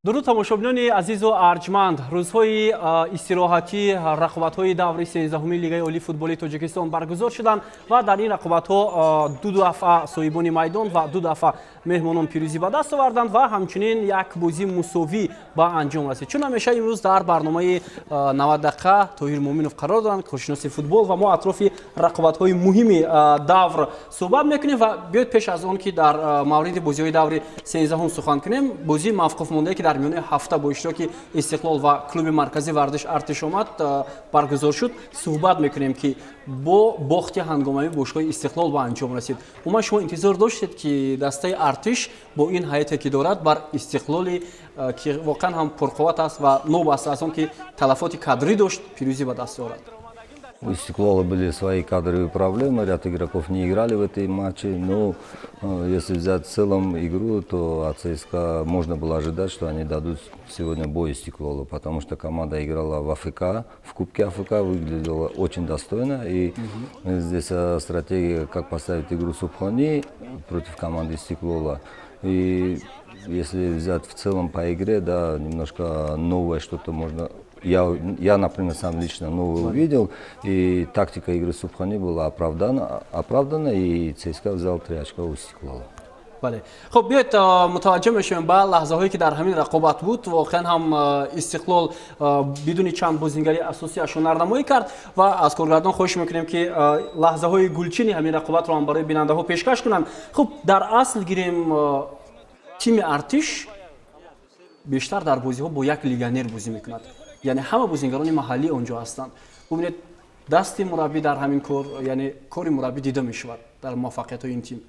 Дуруд, тамошобинони азизу арҷманд. Рӯзҳои истироҳатӣ рақобатҳои даври 13-уми Лигаи олии футболи Тоҷикистон баргузор шуданд ва дар ин рақобатҳо ду дафъа соҳибони майдон ва ду дафъа меҳмонон пирӯзӣ ба даст оварданд ва ҳамчунин як бозии мусовӣ ба анҷом расид. Чун ҳамеша, имрӯз дар барномаи 90 дақиқа Тоҳир Муъминов қарор доранд, коршиноси футбол, ва мо атрофи рақобатҳои муҳими давр суҳбат мекунем. Ва биёед, пеш аз он ки дар мавриди бозиҳои даври 13-ум сухан кунем, бозии мавқуфмондае, ки дар миёнаи ҳафта бо иштироки Истиқлол ва клуби марказии варзиш Артиш омад баргузор шуд, суҳбат мекунем, ки бо бохти ҳангомавӣ бошгоҳи Истиқлол ба анҷом расид. Умуман, шумо интизор доштед, ки дастаи Артиш бо ин ҳайате, ки дорад, бар Истиқлоли, ки воқеан ҳам пурқувват аст ва новобаста аз он ки талафоти кадрӣ дошт, пирӯзӣ ба даст орад? У Истиклола были свои кадровые проблемы, ряд игроков не играли в этой матче. Но если взять в целом игру, то от ЦСКА можно было ожидать, что они дадут сегодня бой Истиклолу, потому что команда играла в АФК, в Кубке АФК, выглядела очень достойно. И здесь стратегия, как поставить игру Субхани против команды Истиклола. И если взять в целом по игре, да, немножко новое что-то можно я, например, сам лично новое увидел, и тактика игры Субхани была оправдана, и ЦСКА взял три очка у Истиклола. Бале, хуб, биёед, мутаваҷҷӯҳ мешавем ба лаҳзаҳое, ки дар ҳамин рақобат буд. Воқеан ҳам Истиқлол бидуни чанд бозингари асосиаш ҳунарнамоӣ кард ва аз коргардон хоҳиш мекунем, ки лаҳзаҳои гулчини ҳамин рақобатро ҳам барои бинандаҳо пешкаш кунанд. Хуб, дар асл гирем, тими Артиш бештар дар бозиҳо бо як легионер бозӣ мекунад, яъне ҳама бозингарони маҳаллӣ он ҷо ҳастанд. Бубинед, дасти мураббӣ дар ҳамин кор, яъне кори мураббӣ дида мешавад дар муваффақиятҳои ин тим.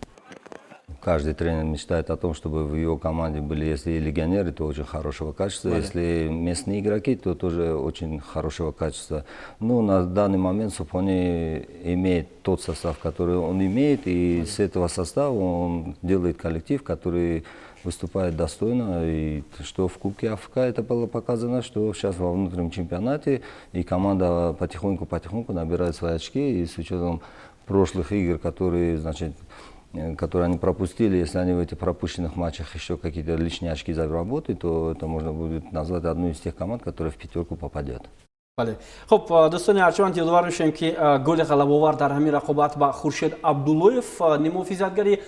Каждый тренер мечтает о том, чтобы в его команде были, если и легионеры, то очень хорошего качества, если местные игроки, то тоже очень хорошего качества. Ну, на данный момент Субхани имеет тот состав, который он имеет, и с этого состава он делает коллектив, который выступает достойно. И что в Кубке АФК это было показано, что сейчас во внутреннем чемпионате, и команда потихоньку-потихоньку набирает свои очки, и с учетом прошлых игр, которые, значит, которые они пропустили, если они в этих пропущенных матчах еще какие-то лишние очки заработают, то это можно будет назвать одну из тех команд, которая в пятерку попадет. Бале, хуб, дӯстони арҷманд, ёдовар мешавем, ки голи ғалабовар дар ҳамин рақобат ба Хуршед Абдуллоев, нимҳофизатгари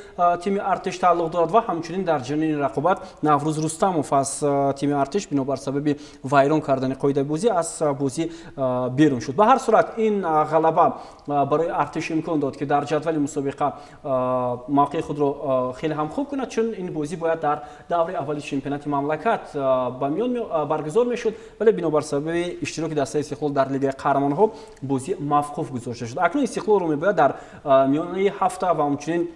тими Артиш, тааллуқ дорад ва ҳамчунин дар ҷараёни рақобат Наврӯз Рустамов аз тими Артиш бинобар сабаби вайрон кардани қоидаи бозӣ аз бозӣ берун шуд. Ба ҳар сурат, ин ғалаба барои Артиш имкон дод, ки дар ҷадвали мусобиқа мавқеи худро хеле ҳам хуб кунад, чун ин бозӣ бояд дар даври аввали чемпионати мамлакат ба миён баргузор мешуд, вале бинобар сабаби иштироки дастаи Истиқлол дар Лигаи қаҳрамонҳо бозӣ мавқуф гузошта шуд. Акнун Истиқлолро мебояд дар миёнаи ҳафта ва ҳамчунин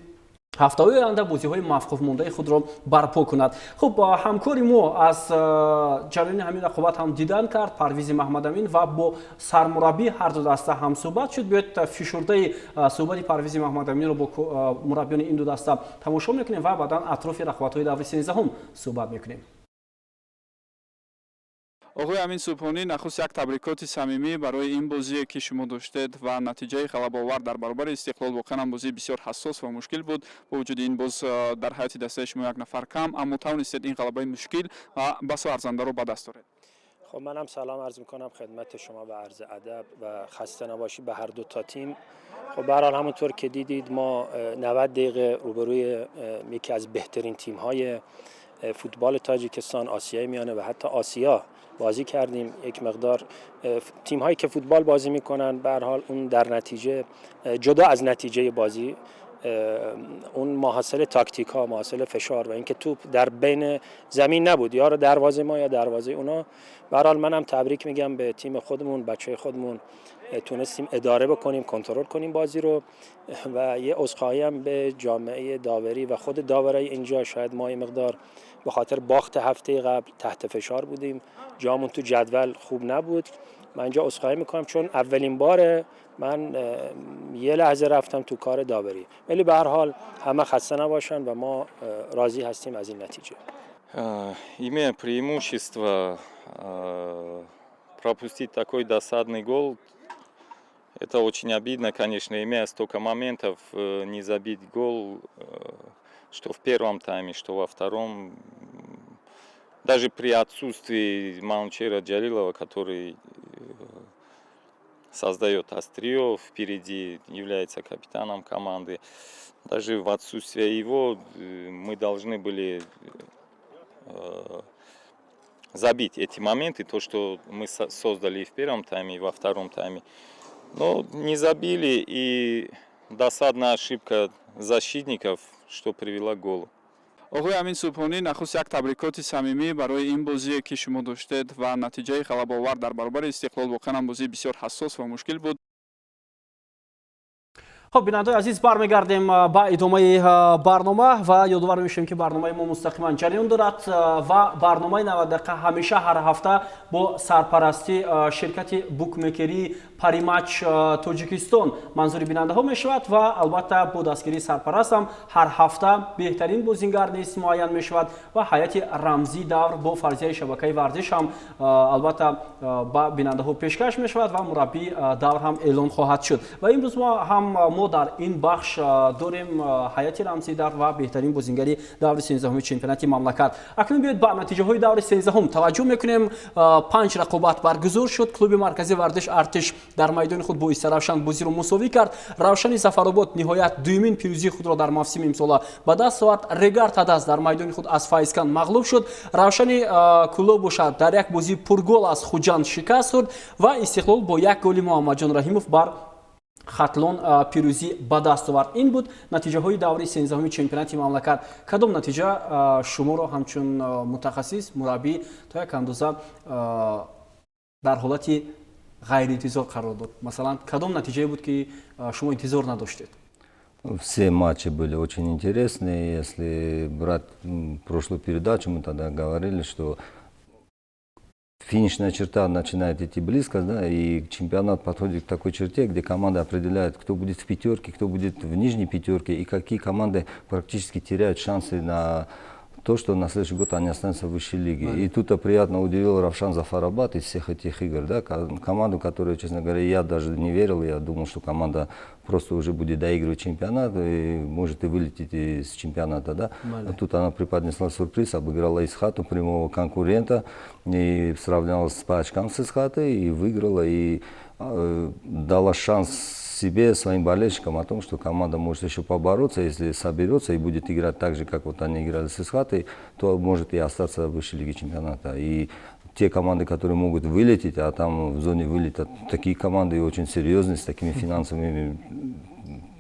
ҳафтаҳои оянда бозиҳои мавқуфмондаи худро барпо кунад. Хуб, ҳамкори мо аз ҷараёни ҳамин рақобат ҳам дидан кард, Парвизи Маҳмадамин, ва бо сармураббии ҳар ду даста ҳам суҳбат шуд. Биёед, фишурдаи суҳбати Парвизи Маҳмадаминро бо мураббиёни ин ду даста тамошо мекунем ва баъдан атрофи рақобатҳои даври 13-ум суҳбат мекунем. Оғои Амин Субҳонӣ, нахуст як табрикоти самимӣ барои ин бозие, ки шумо доштед, ва натиҷаи ғалабаовар дар баробари Истиқлол. Воқеан ҳам бозии бисёр ҳассос ва мушкил буд. Бо вуҷуди ин, боз дар ҳайати дастаи шумо як нафар кам, аммо тавонистед ин ғалабаи мушкил ва басо арзандаро ба даст оред. خب، منم سلام عرض میکنم خدمت شما و عرض ادب و خسته نباشی به هر دو تا تیم. خب، به هر حال همونطور که دیدید، ما 90 دقیقه روبروی یکی از بهترین تیم های فوتبال تاجیکستان، آسیای میانه و حتی آسیا بازی کردیم. یک مقدار تیم هایی که فوتبال بازی میکنن، به هر حال اون در نتیجه، جدا از نتیجه بازی، اون ماحصل تاکتیک ها، ماحصل فشار و اینکه توپ در بین زمین نبود، یا دروازه ما یا دروازه اونا. به هر حال منم تبریک میگم به تیم خودمون، بچه خودمون. تونستیم اداره بکنیم، کنترل کنیم بازی رو و یه عذرخواهی هم به جامعه داوری و خود داورای اینجا. شاید ما یه مقدار به خاطر باخت هفته قبل تحت فشار بودیم، جامون تو جدول خوب نبود. من اینجا عذرخواهی میکنم، چون اولین باره من یه لحظه رفتم تو کار داوری، ولی به هر حال همه خسته نباشن و ما راضی هستیم از این نتیجه. Имея преимущество, пропустить такой досадный гол, это очень обидно, конечно, имея столько моментов, не забить гол, что в первом тайме, что во втором. Даже при отсутствии Манучера Джалилова, который создает острие впереди, является капитаном команды, даже в отсутствие его мы должны были забить эти моменты, то, что мы создали и в первом тайме, и во втором тайме. Но не забили, и досадная ошибка защитников, что привела к голу. Оғои Амин Субҳонӣ, нахуст як табрикоти самимӣ барои ин бозие, ки шумо доштед, ва натиҷаи ғалабаовар дар баробари Истиқлол. Воқеан ҳам бозии бисёр ҳассос ва мушкил буд. Хуб, бинандаои азиз, бармегардем ба идомаи барнома ва ёдовар мешавем, ки барномаи мо мустақиман ҷараён дорад ва барномаи 90 дақиқа ҳамеша ҳар ҳафта бо сарпарастии ширкати букмекерии Паримач Тоҷикистон манзури бинандаҳо мешавад ва албатта бо дастгирии сарпараст ҳам ҳар ҳафта беҳтарин бозингар низ муайян мешавад ва ҳайати рамзии давр бо фарзияи шабакаи варзиш ҳам албатта ба бинандаҳо пешкаш мешавад ва мураббии давр ҳам эълон хоҳад шуд. Ва имрӯз мо ҳам мо дар ин бахш дорем ҳайати рамзии давр ва беҳтарин бозингари даври 13-уми чемпионати мамлакат. Акнун биёед, ба натиҷаҳои даври 13-ум таваҷҷӯҳ мекунем. Панҷ рақобат баргузор шуд. Клуби марказии варзиш Артиш дар майдони худ бо Истаравшан бозиро мусовӣ кард. Равшани Зафаробод ниҳоят дуюмин пирӯзии худро дар мавсими имсола ба даст овард. Регар Тадаз дар майдони худ аз Файзканд мағлуб шуд. Равшани Кӯлоб бошад, дар як бозии пургол аз Хуҷанд шикаст хӯрд ва Истиқлол бо як голи Муҳаммадҷон Раҳимов бар Хатлон пирӯзӣ ба даст овард. Ин буд натиҷаҳои даври 13-уми чемпионати мамлакат. Кадом натиҷа шуморо ҳамчун мутахассис, мураббӣ то як андоза дар ҳолати ғайриинтизор қарор дод? Масалан, кадом натиҷае буд, ки шумо интизор надоштед? Все матчи были очень интересные. Если брать прошлую передачу, мы тогда говорили, что финишная черта начинает идти близко, да, и чемпионат подходит к такой черте, где команда определяет, кто будет в пятерке, кто будет в нижней пятерке и какие команды практически теряют шансы на то, что на следующий год они останутся в высшей лиге. И тут приятно удивил Равшан Зафарабад из всех этих игр. Да, команду, которую, честно говоря, я даже не верил. Я думал, что команда просто уже будет доигрывать чемпионат и может и вылететь из чемпионата. Да? А тут она преподнесла сюрприз, обыграла Эсхату, прямого конкурента, и сравнялась по очкам с Эсхатой, и выиграла, и дала шанс себе, своим болельщикам о том, что команда может еще побороться, если соберется и будет играть так же, как вот они играли с Эсхатой, то может и остаться в высшей лиге чемпионата. И те команды, которые могут вылететь, а там в зоне вылета такие команды очень серьезные, с такими финансовыми,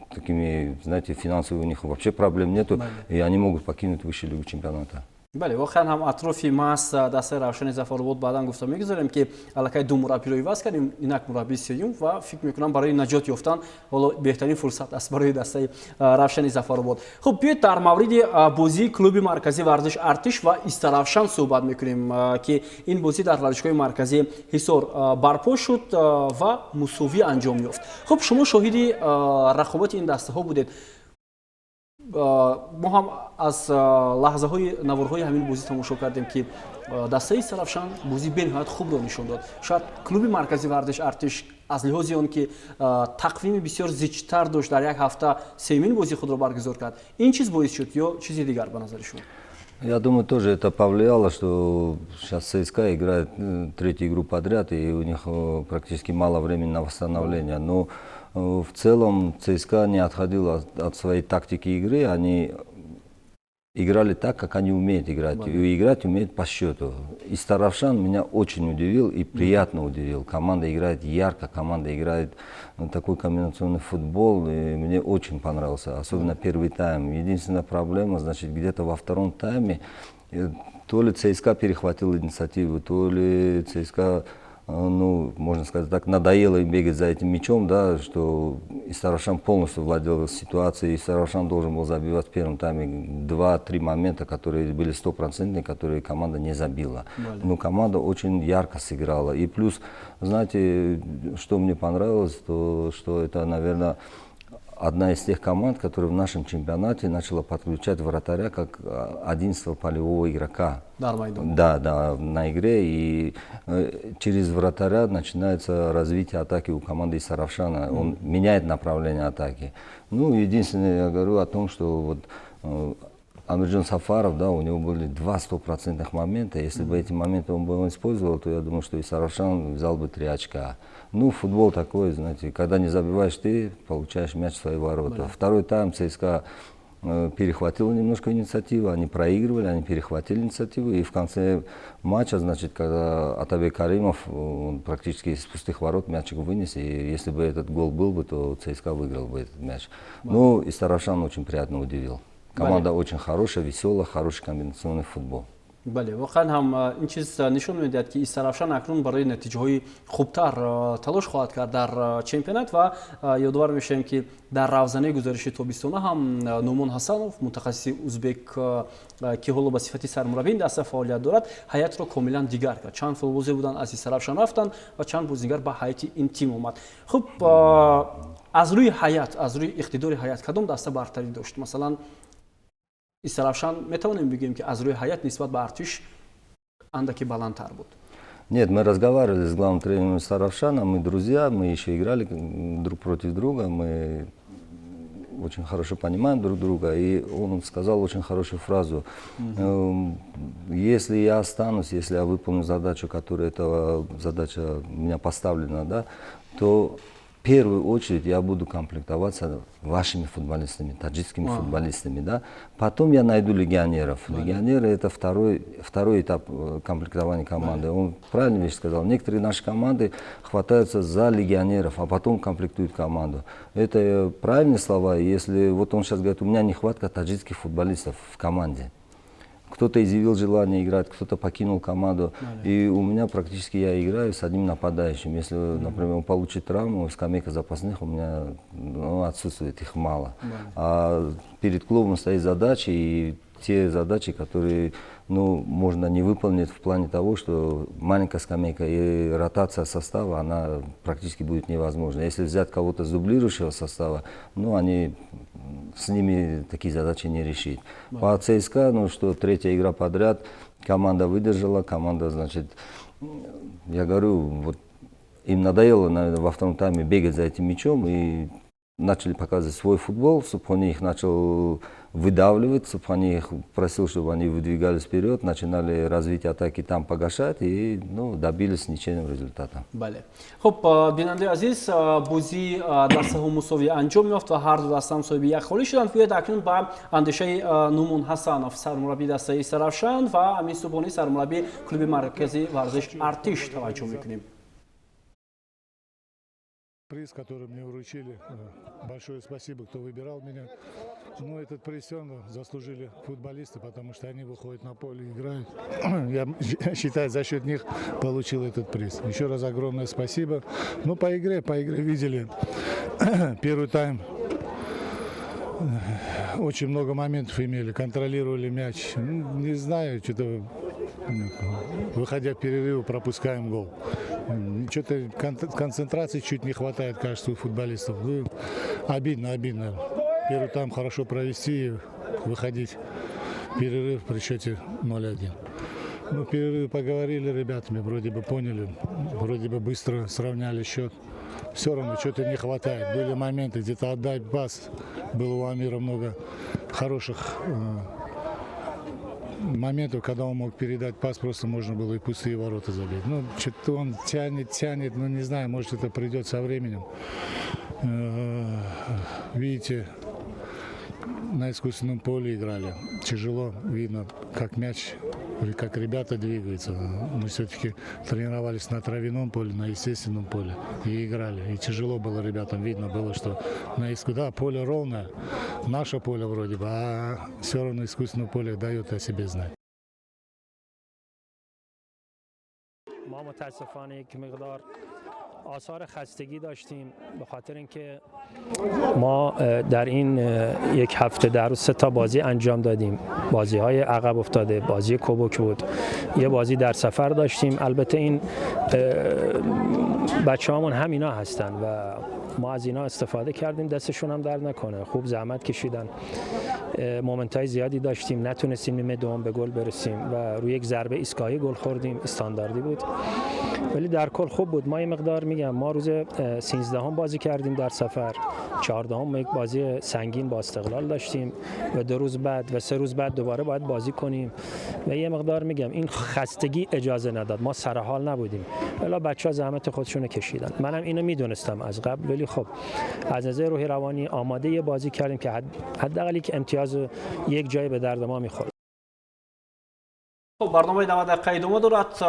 такими, знаете, финансовыми у них вообще проблем нету, и они могут покинуть высшую лигу чемпионата. Бале, воқеан ҳам атрофи маҳз дастаи Равшани Зафаробод баъдан гуфта мегузорем, ки аллакай ду мураббиро иваз кардем, инак мураббии сеюм, ва фикр мекунам, барои наҷот ёфтан ҳоло беҳтарин фурсат аст барои дастаи Равшани Зафаробод. Хуб, биёед, дар мавриди бозии клуби марказии варзиш Артиш ва Истаравшан суҳбат мекунем, ки ин бозӣ дар варзишгоҳи марказии Ҳисор барпо шуд ва мусовӣ анҷом ёфт. Хуб, шумо шоҳиди рақобати ин дастаҳо будед. Мо ҳам аз лаҳзаҳои наворҳои ҳамин бозӣ тамошо кардем, ки дастаи Истаравшан бозии бениҳоят хубро нишон дод. Шояд клуби марказии варзиш Артиш аз лиҳози он ки тақвими бисёр зичтар дошт, дар як ҳафта сеюмин бозии худро баргузор кард, ин чиз боис шуд ё чизи дигар, ба назари шумо? Я думаю, тоже это повлияло, что сейчас ЦСКА играет третью игру подряд, и у них практически мало времени на восстановление. Но в целом ЦСКА не отходил от своей тактики игры, они играли так, как они умеют играть. И играть умеют по счету. Истаравшан меня очень удивил и приятно удивил. Команда играет ярко, команда играет такой комбинационный футбол. И мне очень понравился, особенно первый тайм. Единственная проблема, значит, где-то во втором тайме то ли ЦСКА перехватил инициативу, то ли ЦСКА, ну, можно сказать так, надоело им бегать за этим мячом, да, что Истаравшан полностью владел ситуацией. Истаравшан должен был забивать в первом тайме два-три момента, которые были стопроцентные, которые команда не забила. Но команда очень ярко сыграла. И плюс, знаете, что мне понравилось, то что это, наверное, одна из тех команд, которая в нашем чемпионате начала подключать вратаря как 11-го полевого игрока. Да, на игре. И через вратаря начинается развитие атаки у команды Истаравшана. Он меняет направление атаки. Ну, единственное, я говорю о том, что вот Амирджон Сафаров, да, у него были два стопроцентных момента. Если бы эти моменты он бы использовал, то я думаю, что Истаравшан взял бы три очка. Ну, футбол такой, знаете, когда не забиваешь ты, получаешь мяч в свои ворота. Второй тайм ЦСКА перехватил немножко инициативу, они проигрывали, они перехватили инициативу, и в конце матча, значит, когда Атабек Каримов, он практически из пустых ворот мячик вынес, и если бы этот гол был бы, то ЦСКА выиграл бы этот мяч. Ну, Истаравшан очень приятно удивил. Команда очень хорошая, веселая, хороший комбинационный футбол. Бале, воқеан ҳам ин чиз нишон медиҳад, ки Истаравшан акнун барои натиҷаҳои хубтар талош хоҳад кард дар чемпионат. Ва ёдовар мешавем, ки дар равзанаи гузариши тобистона ҳам Нумон Ҳасанов, мутахассиси узбек, ки ҳоло ба сифати сармураббии ин даста фаъолият дорад, ҳайатро комилан дигар кард. Чанд футболбозе буданд, аз Истаравшан рафтанд ва чанд бозигар ба ҳайати ин тим омад. Хуб, аз рӯи ҳайат, аз рӯи иқтидори ҳайат кадом даста бартарӣ дошт? Масалан, Истаравшан метавонем бигӯем, ки аз рӯи ҳайат нисбат ба Артиш андаке баландтар буд? Нет, мы разговаривали с главным тренером Истаравшана, мы друзья, мы еще играли друг против друга, мы очень хорошо понимаем друг друга, и он сказал очень хорошую фразу. Если я останусь, если я выполню задачу, которая эта задача у меня поставлена, да, то в первую очередь я буду комплектоваться вашими футболистами, таджикскими футболистами, да. Потом я найду легионеров. Легионеры — это второй этап комплектования команды. Он правильно вещь сказал. Некоторые наши команды хватаются за легионеров, а потом комплектуют команду. Это правильные слова. Если вот он сейчас говорит: у меня нехватка таджикских футболистов в команде. Кто-то изъявил желание играть, кто-то покинул команду. И у меня практически я играю с одним нападающим. Если, например, он получит травму, скамейка запасных у меня, ну, отсутствует, их мало. А перед клубом стоит задача, и те задачи, которые, ну, можно не выполнить в плане того, что маленькая скамейка и ротация состава, она практически будет невозможна. Если взять кого-то с дублирующего состава, ну, они с ними такие задачи не решить. По ЦСКА, ну что, третья игра подряд, команда выдержала, команда, значит, я говорю, вот им надоело, наверное, во втором тайме бегать за этим мячом и начали показывать свой футбол. Субхони их начал выдавливать, Субхони их просил, чтобы они выдвигались вперед, начинали развитие атаки там погашать и, ну, добились ничейного результата. Бале, хуб, бинандаи азиз, бозӣ дастаҳо мусовӣ анҷом ёфт ва ҳар ду даста ҳам соҳиби як холӣ шуданд. Биёед акнун ба андешаи Нумон Ҳасанов, сармураббии дастаи Истаравшан, ва Амин Субҳонӣ, сармураббии клуби маркази варзиш Артиш, таваҷҷӯҳ мекунем. Приз, который мне вручили. Большое спасибо, кто выбирал меня. Но этот приз все равно заслужили футболисты, потому что они выходят на поле и играют. Я считаю, за счет них получил этот приз. Еще раз огромное спасибо. Ну, по игре видели. Первый тайм очень много моментов имели, контролировали мяч. Ну, не знаю, что-то, выходя в перерыв, пропускаем гол. Что-то концентрации чуть не хватает, кажется, у футболистов. Ну, обидно, обидно. Первый тайм хорошо провести и выходить в перерыв при счете 0-1. Ну, в перерыве поговорили ребятами, вроде бы поняли, вроде бы быстро сравняли счет. Все равно что-то не хватает. Были моменты, где-то отдать пас. Было у Амира много хороших моментов, когда он мог передать пас, просто можно было и пустые ворота забить. Ну, что-то он тянет, тянет, ну, не знаю, может, это придет со временем. Видите, на искусственном поле играли. Тяжело, видно, как мяч или как ребята двигаются. Мы все-таки тренировались на травяном поле, на естественном поле и играли. И тяжело было ребятам, видно было, что да, поле ровное, наше поле вроде бы, а все равно искусственное поле дает о себе знать. ما متاسفانه یک مقدار آثار خستگی داشتیم، به خاطر اینکه ما در این یک هفته 10 روز سه تا بازی انجام دادیم. بازی های عقب افتاده، بازی کوبوک بود، یه بازی در سفر داشتیم. البته این بچه هامون همینا هستن و ما از اینا استفاده کردیم، دستشون هم درد نکنه، خوب زحمت کشیدن. moment های زیادی داشتیم، نتونستیم نیمه دوم به گل برسیم و روی یک ضربه ایستگاهی گل خوردیم، استانداردی بود. ولی در کل خوب بود. ما یه مقدار میگم ما روز 13 هم بازی کردیم در سفر، 14 هم یک بازی سنگین با استقلال داشتیم و 2 روز بعد و 3 روز بعد دوباره باید بازی کنیم و یه مقدار میگم این خستگی اجازه نداد، ما سر حال نبودیم ولی بچه ها زحمت خودشونو کشیدن. منم اینو میدونستم از قبل، ولی خب از نظر روحی روانی آماده یه بازی کردیم که حداقل یک امتیاز یک جایی به درد ما میخورد. Хуб, барномаи 90 дақиқа идома дорад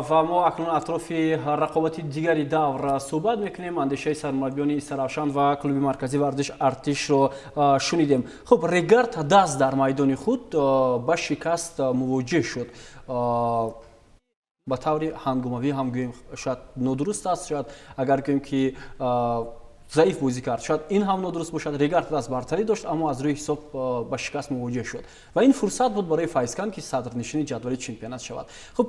ва мо акнун атрофи рақобати дигари давр суҳбат мекунем. Андешаи сармураббиёни Истаравшан ва клуби марказии варзиш Артишро шунидем. Хуб, Регар ТадАЗ дар майдони худ ба шикаст мувоҷеҳ шуд. Ба таври ҳангомавӣ ҳам гӯем, шояд нодуруст аст, шояд агар гӯем, ки заиф бозӣ кард, шояд ин ҳам нодуруст бошад. Регар ТадАЗ бартарӣ дошт, аммо аз рӯи ҳисоб ба шикаст мувоҷеҳ шуд ва ин фурсат буд барои Файзканд, ки садрнишини ҷадвали чемпионат шавад. Хуб,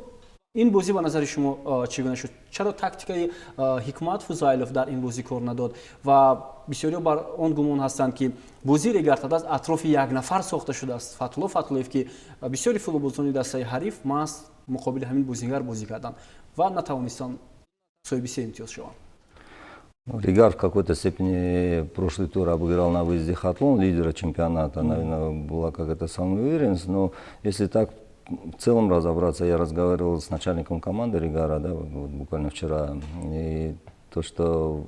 ин бозӣ ба назари шумо чӣ гуна шуд? Чаро тактикаи Ҳикмат Фузайлов дар ин бозӣ кор надод ва бисёриҳо бар он гумон ҳастанд, ки бозии Регар ТадАЗ атрофи як нафар сохта шудааст, Фатҳулло Фатҳуллоев, ки бисёри футболбозони дастаи ҳариф маҳз муқобили ҳамин бозингар бозӣ карданд ва натавонистанд соҳиби се имтиёз шаванд? Регар в какой-то степени прошлый тур обыграл на выезде Хатлон, лидера чемпионата. Наверное, была какая-то самоуверенность. Но если так в целом разобраться, я разговаривал с начальником команды Регара, да, вот буквально вчера, и то, что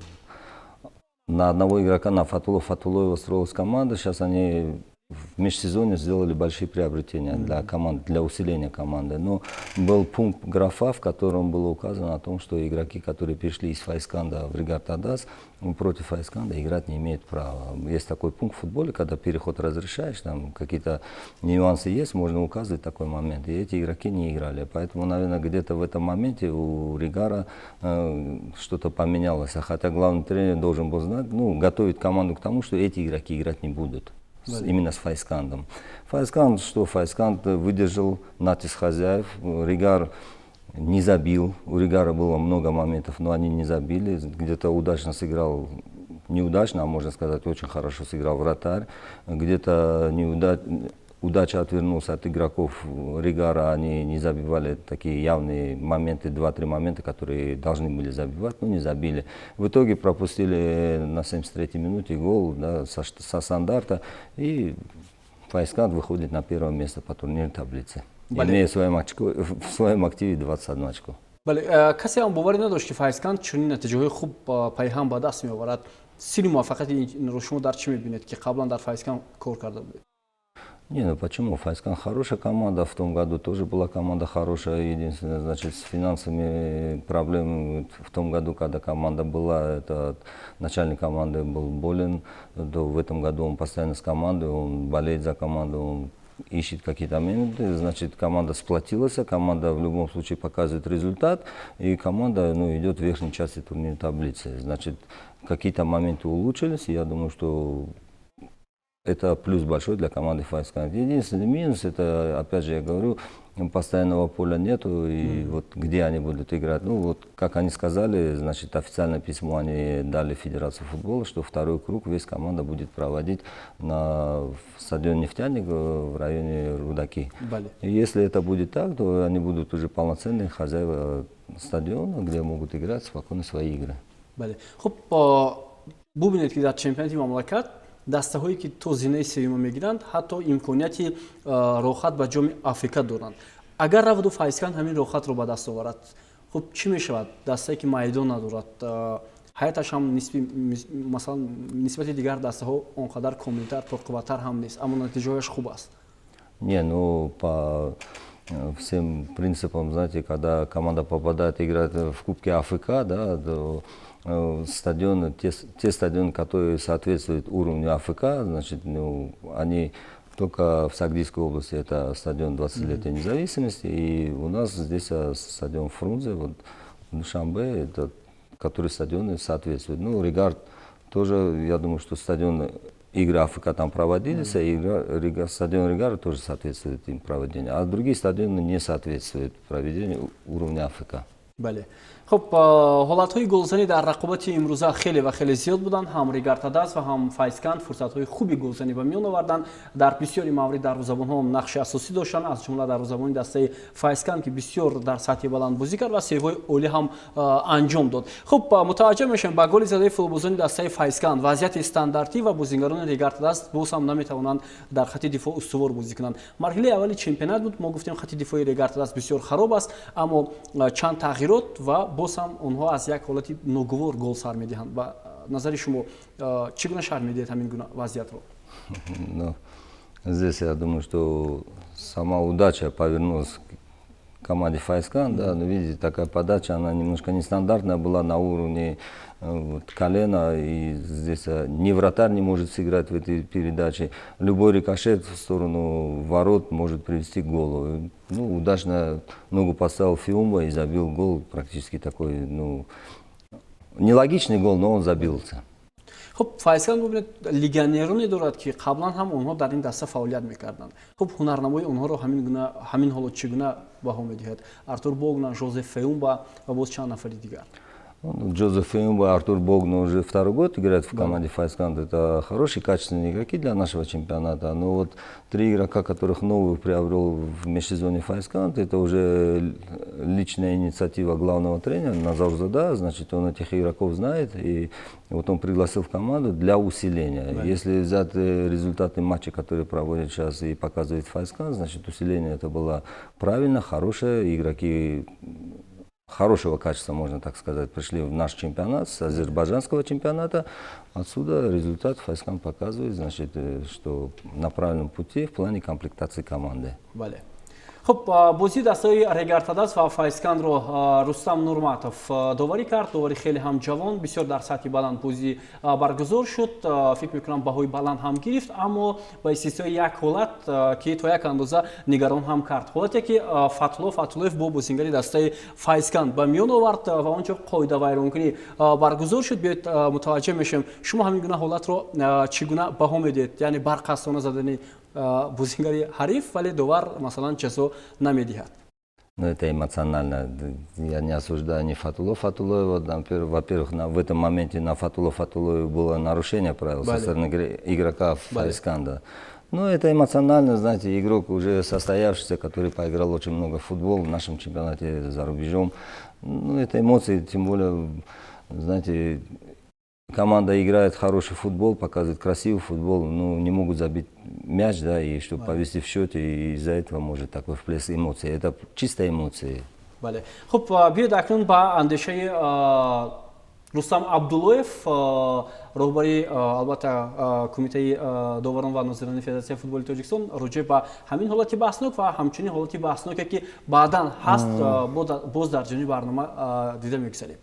на одного игрока, на Фатуло Фатулоева, строилась команда, сейчас они в межсезонье сделали большие приобретения для команды, для усиления команды. Но был пункт, графа, в котором было указано о том, что игроки, которые перешли из Файзканда в Регар ТадАЗ, ну, против Файзканда играть не имеют права. Есть такой пункт в футболе, когда переход разрешаешь, там какие-то нюансы есть, можно указывать такой момент. И эти игроки не играли. Поэтому, наверное, где-то в этом моменте у Регара что-то поменялось. А хотя главный тренер должен был знать, ну, готовить команду к тому, что эти игроки играть не будут именно с Файзкандом. Файзканд, что Файзканд выдержал натиск хозяев, Регар не забил, у Регара было много моментов, но они не забили, где-то удачно сыграл, неудачно, а можно сказать, очень хорошо сыграл вратарь, где-то удача отвернулся от игроков Регара, они не забивали такие явные моменты, два-три момента, которые должны были забивать, но не забили. В итоге пропустили на 73-й минуте гол, да, со стандарта, и Файзканд выходит на первое место по турнирной таблице, имея в своем активе 21 очко. Бале, касе ҳам боварӣ надошт, ки Файзканд чунин натиҷаҳои хуб пайҳам ба даст меоварад. Сирри муваффақияти инро шумо дар чӣ мебинед, ки қаблан дар Файзканд кор карда будед? Не, ну почему? Файзканд хорошая команда. В том году тоже была команда хорошая. Единственное, значит, с финансовыми проблемами в том году, когда команда была, это начальник команды был болен, то в этом году он постоянно с командой, он болеет за команду, он ищет какие-то моменты, значит, команда сплотилась, команда в любом случае показывает результат, и команда, ну, идет в верхней части турнирной таблицы. Значит, какие-то моменты улучшились, и я думаю, что это плюс большой для команды Файзканд. Единственный минус, это, опять же, я говорю, постоянного поля нету, и вот где они будут играть. Ну, вот, как они сказали, значит, официальное письмо они дали Федерацию футбола, что второй круг весь команда будет проводить на стадионе «Нефтяник» в районе Рудаки. Бале. И если это будет так, то они будут уже полноценные хозяева стадиона, где могут играть спокойно свои игры. Бале, хуб, бубинед, ки дар чемпионати мамлакат дастаҳое, ки то зинаи сеюма мегиранд, ҳатто имконияти роҳхат ба ҷоми АФК доранд. Агар раваду Файзканд ҳамин роҳхатро ба даст оварад, хуб, чӣ мешавад? Дастае, ки майдон надорад, ҳайаташ ҳам нисби масалан нисбати дигар дастаҳо он қадар комилтар, пурқувваттар ҳам нест, аммо натиҷаҳояш хуб аст. Не, ну, по всем принципам, знаете, когда команда попадает играть в Кубке АФК, да, то стадионы, те стадионы, которые соответствуют уровню АФК, значит, ну, они только в Согдийской области, это стадион 20-летия независимости, и у нас здесь стадион Фрунзе, вот в Душанбе, это, который стадионы соответствуют. Ну, Регар тоже, я думаю, что стадион, игры АФК там проводились, а стадион Регара тоже соответствует им проведению. А другие стадионы не соответствуют проведению уровня АФК. Бале, хуб, ҳолатҳои голзанӣ дар рақобати имрӯза хеле ва хеле зиёд буданд. Ҳам Регар-ТадАЗ ва ҳам Файзканд фурсатҳои хуби голзанӣ ба миён оварданд. Дар бисёри маврид дарвозабонҳо нақши асосӣ доштанд, аз ҷумла дарвозабони дастаи Файзканд, ки бисёр дар сатҳи баланд бозӣ кард ва сейвҳои олӣ ҳам анҷом дод. Хуб, мутаваҷҷӯҳ мешавем ба голи задаи футболбозони дастаи Файзканд. Вазъияти стандартӣ ва бозингарони Регар-ТадАЗ боз ҳам наметавонанд дар хати дифоъ устувор бозӣ кунанд. Марҳилаи аввали чемпионат буд, мо гуфтем, хати дифои Регар-ТадАЗ бисёр хароб аст, аммо чанд тағйирот ва боз ҳам онҳо аз як ҳолати ногувор гол сар медиҳанд. Ба назари шумо, чӣ гуна шарҳ медиҳед ҳамин гуна вазъиятро? Ну, здесь я думаю, что сама удача повернулась к команде Файзканд, да, но, видите, такая подача, она немножко нестандартная была, на уровне вот колена, и здесь ни вратарь не может сыграть в этой передаче. Любой рикошет в сторону ворот может привести к голу. Ну, удачно ногу поставил Фиумба и забил гол, практически такой, ну, нелогичный гол, но он забился. Хуб, Файзканд, бубинед, легионероне дорад, ки қаблан ҳам онҳо дар ин даста фаъолият мекарданд. Хуб, ҳунарнамои онҳоро ҳамин гуна, ҳамин ҳоло чӣ гуна баҳо медиҳад? Артур Богна, Жозеф Феумба ва боз чанд нафари дигар. Ну, Джозеф Феумба, Артур Богна уже второй год играют в команде Файзканд. Это хорошие, качественные игроки для нашего чемпионата. Но вот три игрока, которых новых приобрел в межсезонье Файзканд, это уже личная инициатива главного тренера Назарзода. Значит, он этих игроков знает. И вот он пригласил в команду для усиления. Если взять результаты матча, которые проводит сейчас и показывает Файзканд, значит, усиление это было правильно, хорошее. Игроки хорошего качества, можно так сказать, пришли в наш чемпионат с азербайджанского чемпионата. Отсюда результат Файзканд показывает, значит, что на правильном пути в плане комплектации команды. Бале. Хуб, бозии дастаи Регар-ТадАЗ ва Файзкандро Рустам Нурматов доварӣ кард. Довари хеле ҳам ҷавон, бисёр дар сатҳи баланд бозӣ баргузор шуд. Фикр мекунам, баҳои баланд ҳам гирифт, аммо ба истиснои як ҳолат, ки то як андоза нигарон ҳам кард, ҳолате ки Фатҳулло Фатҳуллоев бо бозингари дастаи Файзканд ба миён овард ва он ҷо қоидавайронкунӣ баргузор шуд. Биёед, мутаваҷҷӯҳ мешавем. Шумо ҳамин гуна ҳолатро чӣ гуна баҳо медиҳед, яъне барқасдона задани бозингари ҳариф, вале довар, масалан, ҷазо намедиҳад? Ну, это эмоционально. Я не осуждаю ни Фатулло Фатуллоева. Во-первых, в этом моменте на Фатулло Фатуллоева было нарушение правил со стороны игрока Файзканда. Ну, это эмоционально, знаете, игрок уже состоявшийся, который поиграл очень много в футбол в нашем чемпионате, за рубежом. Ну, это эмоции, тем более, знаете, команда играет хороший футбол, показывает красивый футбол, ну, не могут забить мяч, да, и чтобы повести в счете, и из-за этого может такой всплеск эмоций. Это чисто эмоции. Бале. Хуб, биёед акнун ба андешаи Рустам Абдуллоев, роҳбари, албатта, кумитаи доварон ва нозирони Федератсияи футболи Тоҷикистон, роҷеъ ба ҳамин ҳолати баҳснок ва ҳамчунин ҳолати баҳсноке, ки баъдан ҳаст, боз дар ҷониби барнома дида мегузарем.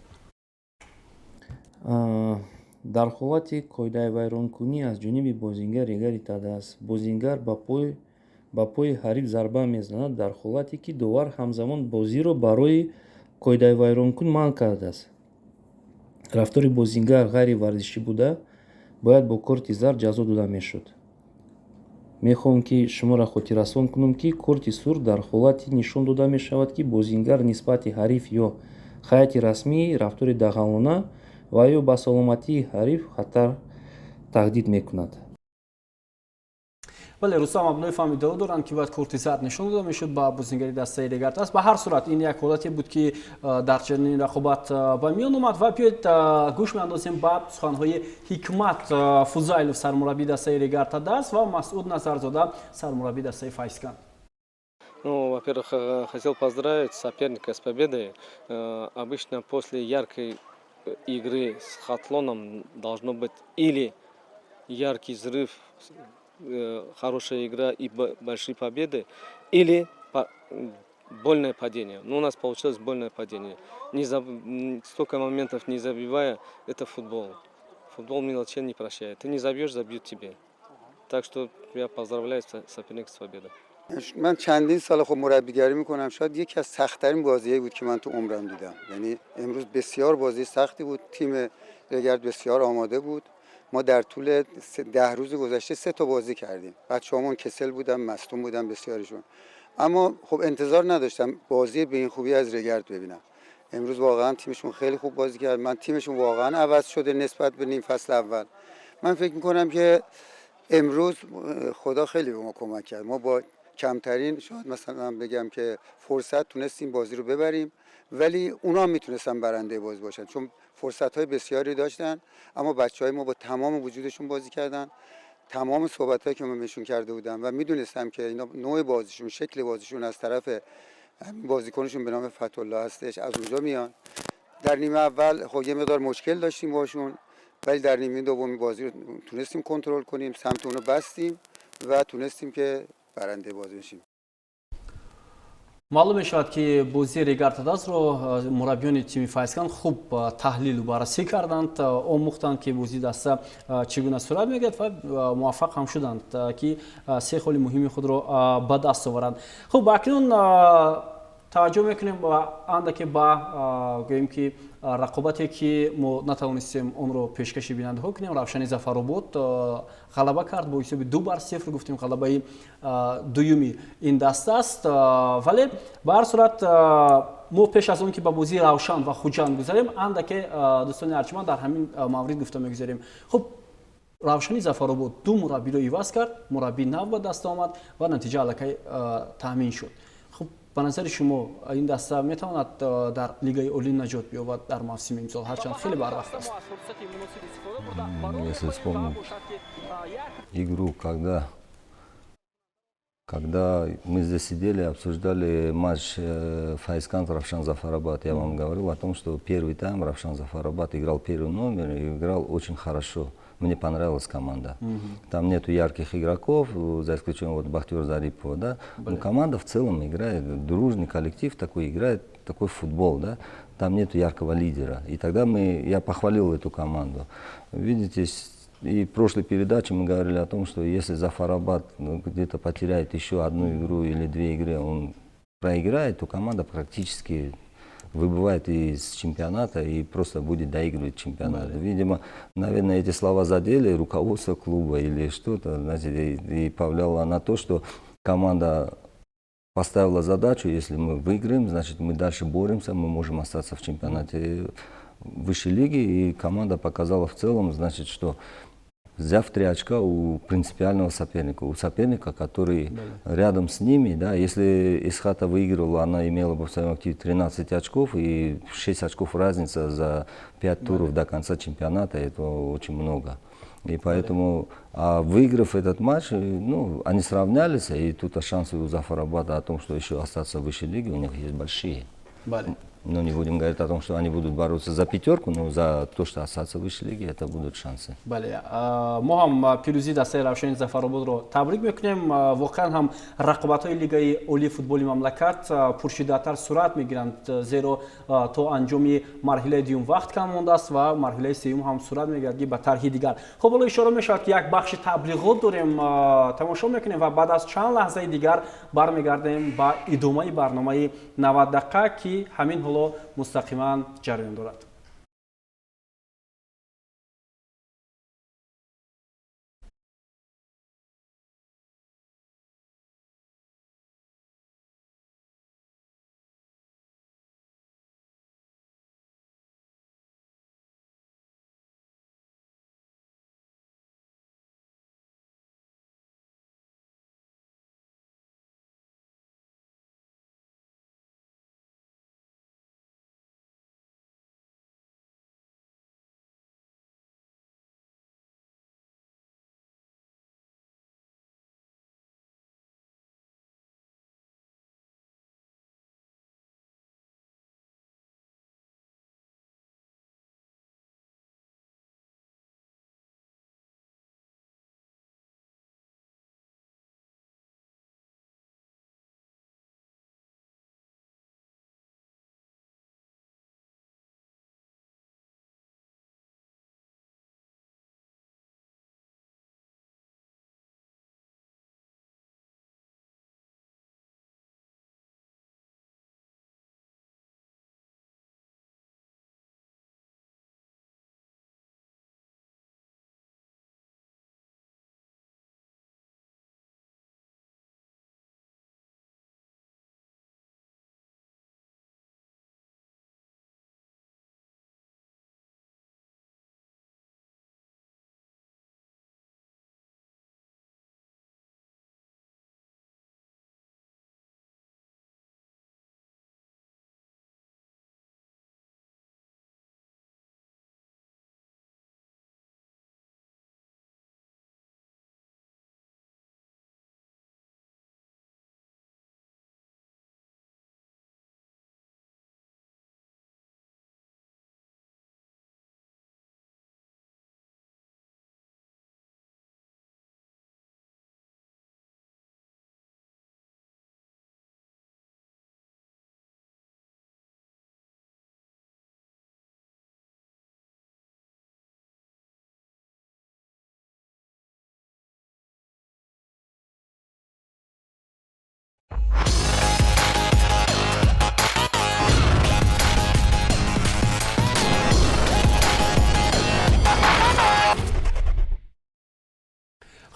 Дар ҳолати қоидавайронкунӣ аз ҷониби бозингар Регари ТадАЗ, бозингар ба пои ҳариф зарба мезанад, дар ҳолате ки довар ҳамзамон бозиро барои қоидавайронкун манъ кардааст, рафтори бозингар ғайриварзишӣ буда, бояд бо корти зард ҷазо дода мешуд. Мехоҳам, ки шуморо хотиррасон кунам, ки корти сурх дар ҳолате нишон дода мешавад, ки бозингар нисбати ҳариф ё ҳайати расмӣ рафтори дағалона ва ё ба саломатии ҳариф хатар таҳдид мекунад. Бале, Рустам Абдуллоев ҳам иддао доранд, ки бояд корти зард нишон дода мешуд ба бозингари дастаи Регар-ТадАЗ. Ба ҳар сурат, ин як ҳолате буд, ки дар чунин рақобат ба миён омад. Ва биёед, гӯш меандозем ба суханҳои Ҳикмат Фузайлов, сармураббии дастаи Регар-ТадАЗ, ва Масъуд Назарзода, сармураббии дастаи Файзканд. Ну, во-первых, хотел поздравить соперника с победой. Обычно после яркой игры с Хатлоном должно быть или яркий взрыв, хорошая игра и большие победы, или больное падение. Но у нас получилось больное падение. Не заб... Столько моментов не забивая, это футбол. Футбол мелочей не прощает. Ты не забьешь, забьют тебе. Так что я поздравляю соперника с победой. من چندین سال خب مربیگری میکنم. شاید یکی از سختترین بازیایی بود که من تو عمرم دیدم. یعنی امروز بسیار بازی سختی بود. تیم رگرد بسیار آماده بود. ما در طول 10 روز گذشته سه تا بازی کردیم. بچه‌هامون کسل بودن، مصدوم بودن بسیارشون، اما خب انتظار نداشتم بازی به این خوبی از رگرد ببینم. امروز واقعا تیمشون خیلی خوب بازی کرد. من تیمشون واقعا عوض شده نسبت به نیم فصل اول. من فکر میکنم که امروز خدا خیلی به ما کمک کرد. ما با کمترین شاید مثلا بگم که فرصت تونستیم بازی رو ببریم، ولی اونا میتونستن برنده بازی باشن چون فرصت‌های بسیاری داشتن، اما بچه‌های ما با تمام وجودشون بازی کردن. تمام صحبت‌هایی که من بهشون کرده بودم و میدونستم که اینا نوع بازیشون، شکل بازیشون از طرف بازیکنشون به نام فتح‌الله هستش، از اونجا میان. در نیمه اول خب یه مقدار مشکل داشتیم باشون، ولی در نیمه دوم بازی رو تونستیم کنترل کنیم، سمت اونو بستیم و تونستیم که برنده بازی بشیم. Маълум мешавад, ки бозии Регар-ТадАЗро мураббиёни тими Файзканд хуб таҳлилу баррасӣ карданд, омӯхтанд, ки бозии даста чӣ гуна сурат мегирад ва муваффақ ҳам шуданд, ки се холи муҳими худро ба даст оваранд. Хуб, акнун таваҷҷӯҳ мекунем андаке ба гӯем, ки рақобате, ки мо натавонистем онро пешкаши бинандаҳо кунем. Равшани Зафаробод ғалаба кард бо ҳисоби 2-0. Гуфтем, ғалабаи дуюми ин даста аст, вале ба ҳар сурат мо пеш аз он ки ба бозии Равшан ва Хуҷанд гузарем, андаке, дӯстони арҷманд, дар ҳамин маврид гуфта мегузарем. Хуб, Равшани Зафаробод ду мураббиро иваз кард, мураббии нав ба даст омад ва натиҷа аллакай таъмин шуд. Хуб, ба назари шумо ин даста метавонад дар Лигаи Олӣ наҷот биёбад дар мавсими имсол, ҳарчанд хеле барвақт аст? Если вспомнить игру, когда мы здесь сидели, обсуждали матч Файзканд Равшан Зафарабад, я вам говорил о том, что первый тайм Равшан Зафарабад играл первый номер и играл очень хорошо. Мне понравилась команда. Там нету ярких игроков, за исключением вот Бахтиёра Зарипова, да. Но команда в целом играет, дружный коллектив такой играет, такой футбол, да. Там нету яркого лидера. И тогда я похвалил эту команду. Видите, и в прошлой передаче мы говорили о том, что если Зафарабад, ну, где-то потеряет еще одну игру или две игры, он проиграет, то команда практически выбывает из чемпионата и просто будет доигрывать чемпионат. Видимо, наверное, эти слова задели руководство клуба или что-то, знаете, и повлияло на то, что команда поставила задачу: если мы выиграем, значит, мы дальше боремся, мы можем остаться в чемпионате высшей лиги, и команда показала в целом, значит, что, взяв три очка у принципиального соперника, у соперника, который рядом с ними, да, если Эсхата выигрывала, она имела бы в своем активе 13 очков и 6 очков разница за 5 туров до конца чемпионата, это очень много. И поэтому, выиграв этот матч, ну, они сравнялись, и тут шансы у Зафарабада о том, что еще остаться в высшей лиге, у них есть большие. Но не будем говорить о том, что они будут бороться за пятерку, но за то, что остаться в высшей лиге, это будут шансы. Бале, мо ҳам пирӯзии дастаи Равшани Зафарободро табрик мекунем. Воқеан ҳам рақобатҳои Лигаи Олии футболи мамлакат пуршиддаттар сурат мегиранд, зеро то анҷоми марҳилаи дуюм вақт кам мондааст ва марҳилаи сеюм ҳам сурат мегирад, ки ба тарҳи дигар. Хуб, ҳоло ишора мешавад, ки як бахши таблиғот дорем, тамошо мекунем ва баъд аз чанд лаҳзаи дигар бармегардем ба идомаи барномаи 90 дақиқа, ки ҳамин ҳоло мустақиман ҷараён дорад.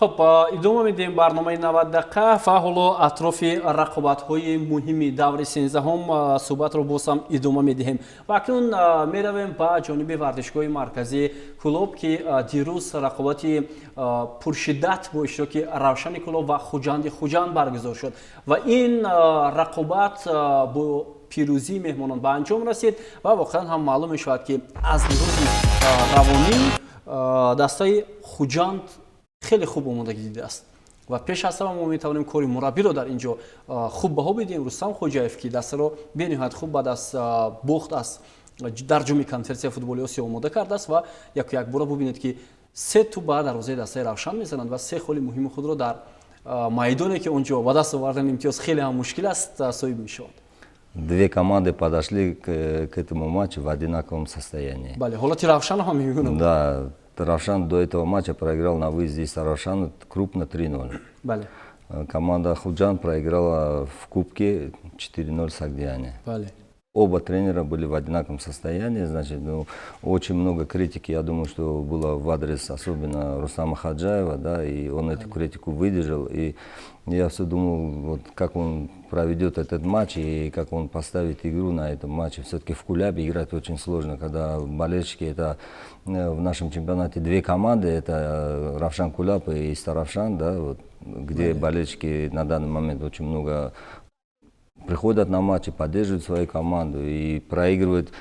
Хуб, идома медиҳем барномаи 90 дақиқа ва ҳоло атрофи рақобатҳои муҳими даври 13-ҳум суҳбатро боз ҳам идома медиҳем ва акнун меравем ба ҷониби варзишгоҳи марказии Кӯлоб, ки дирӯз рақобати пуршиддат бо иштироки Равшани Кӯлоб ва Хуҷанди Хуҷанд баргузор шуд ва ин рақобат бо пирӯзии меҳмонон ба анҷом расид. Ва воқеан ҳам маълум мешавад, ки аз лиҳози равонӣ дастаи Хуҷанд хеле хуб омодагӣ дидааст ва пеш аз ҳама мо метавонем кори мураббиро дар ин ҷо хуб баҳо бидиҳем, Рустам Хоҷаев, ки дастаро бениҳоят хуб баъд аз бохт аз дар Ҷоми Конфедератсияи футболи Осиё омода кардааст. Ва яку якбора бубинед, ки се тӯб ба дарвозаи дастаи Равшан мезананд ва се холи муҳими худро дар майдоне, ки он ҷо ба даст овардани имтиёз хеле ҳам мушкил аст, соҳиб мешавад. Две команды подошли к этому матчу в одинаковом состоянии. Бале, ҳолати Равшан ҳам мегӯям. Да, Равшан до этого матча проиграл на выезде Истаравшану крупно 3-0. Команда Худжанд проиграла в Кубке 4-0 Согдиане. Оба тренера были в одинаковом состоянии, значит, ну, очень много критики, я думаю, что было в адрес особенно Рустама Хаджаева, да, и он эту критику выдержал, и я все думал, вот как он проведет этот матч и как он поставит игру на этом матче. Все-таки в Кулябе играть очень сложно, когда болельщики, это в нашем чемпионате две команды, это Равшан Куляб и Истаравшан, да, вот, где болельщики на данный момент очень много приходят на матчи, поддерживают свою команду, и проигрывают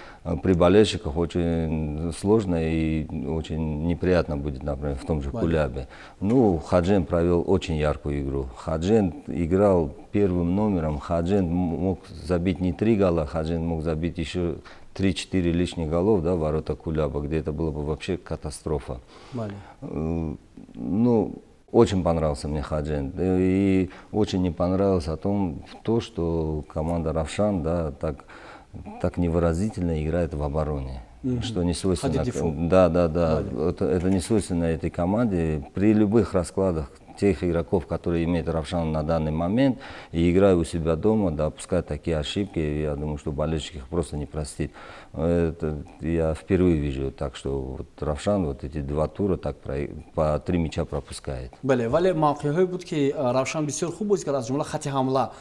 при болельщиках очень сложно и очень неприятно будет, например, в том же Кулябе. Ну, Худжанд провел очень яркую игру. Худжанд играл первым номером. Худжанд мог забить не три гола, Худжанд мог забить еще 3-4 лишних голов, да, в ворота Куляба, где это было бы вообще катастрофа. Ну, очень понравился мне Худжанд. И очень не понравилось о том, то, что команда Равшан, да, так невыразительно играет в обороне. Что не свойственно. Хати дифоъ. Да. Это не свойственно этой команде. При любых раскладах тех игроков, которые имеет Равшан на данный момент, и играя у себя дома, допускать такие ошибки, я думаю, что болельщик их просто не простит. Это я впервые вижу так, что вот Равшан вот эти два тура так по три мяча пропускает. Бале, вале мавқеъҳое буд, ки Равшан бисёр хуб бозӣ кард, аз ҷумла хати ҳамла,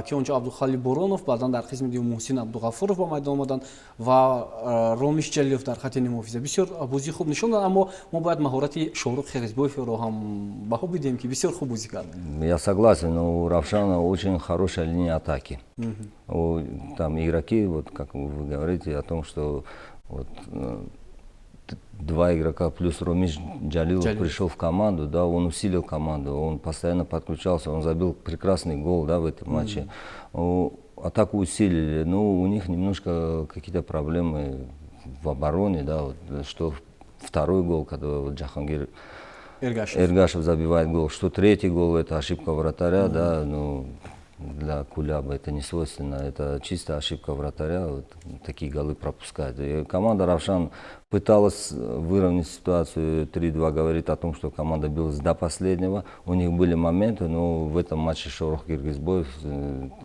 ки он ҷо Абдухалил Боронов, баъдан дар қисми дуюм Муҳсин Абдуғафуров ба майдон омаданд ва Ромиш Ҷалилов дар хати нимҳофиза бисёр бозии хуб нишон дод. Аммо мо бояд маҳорати Шоҳрух Хиризбоевро ҳам баҳо бидиҳем, ки бисёр хуб бозӣ кард. Я согласен, но у Равшана очень хорошая линия атаки. Там игроки, вот как вы говорите о том, что вот два игрока плюс Ромиш Джалилов, Джалилов. Пришел в команду, да, он усилил команду, он постоянно подключался, он забил прекрасный гол, да, в этом матче. Атаку усилили, но у них немножко какие-то проблемы в обороне, да, вот, что второй гол, когда вот Джахангир Эргашев. Эргашев забивает гол, что третий гол, это ошибка вратаря, да, ну, для Куляба это не свойственно, это чисто ошибка вратаря, вот такие голы пропускать. И команда Равшан пыталась выровнять ситуацию, 3-2 говорит о том, что команда билась до последнего, у них были моменты, но в этом матче Шорух Киргизбоев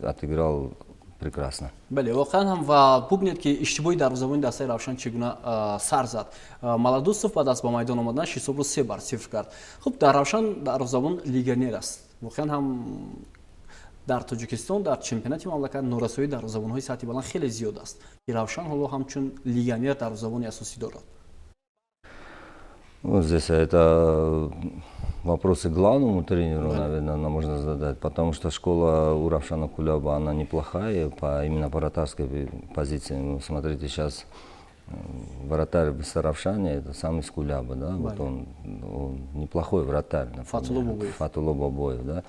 отыграл прекрасно. Бале, воқеан ҳам, ва бубинед, ки иштибоҳи дарвозабони дастаи Равшан чӣ гуна сар зад. Маладусов баъд аз ба майдон омаданаш ҳисобро 3-0 кард. Хуб, дар Равшан дарвозабон легионер аст. Воқеан ҳам, дар Тоҷикистон, дар чемпионати мамлакат норасоии дарвозабонҳои сатҳи баланд хеле зиёд аст, ки Равшан ҳоло ҳамчун легионер дарвозабони асосӣ дорад. Вот здесь это вопросы главному тренеру, наверное, нам можно задать, потому что школа у Равшана Куляба, она неплохая по именно вратарской позиции. Ну, смотрите, сейчас вратарь в Истаравшане, это сам из Куляба, да, вот он неплохой вратарь, например. Фатулло Бобоев. Фатулло Бобоев, да.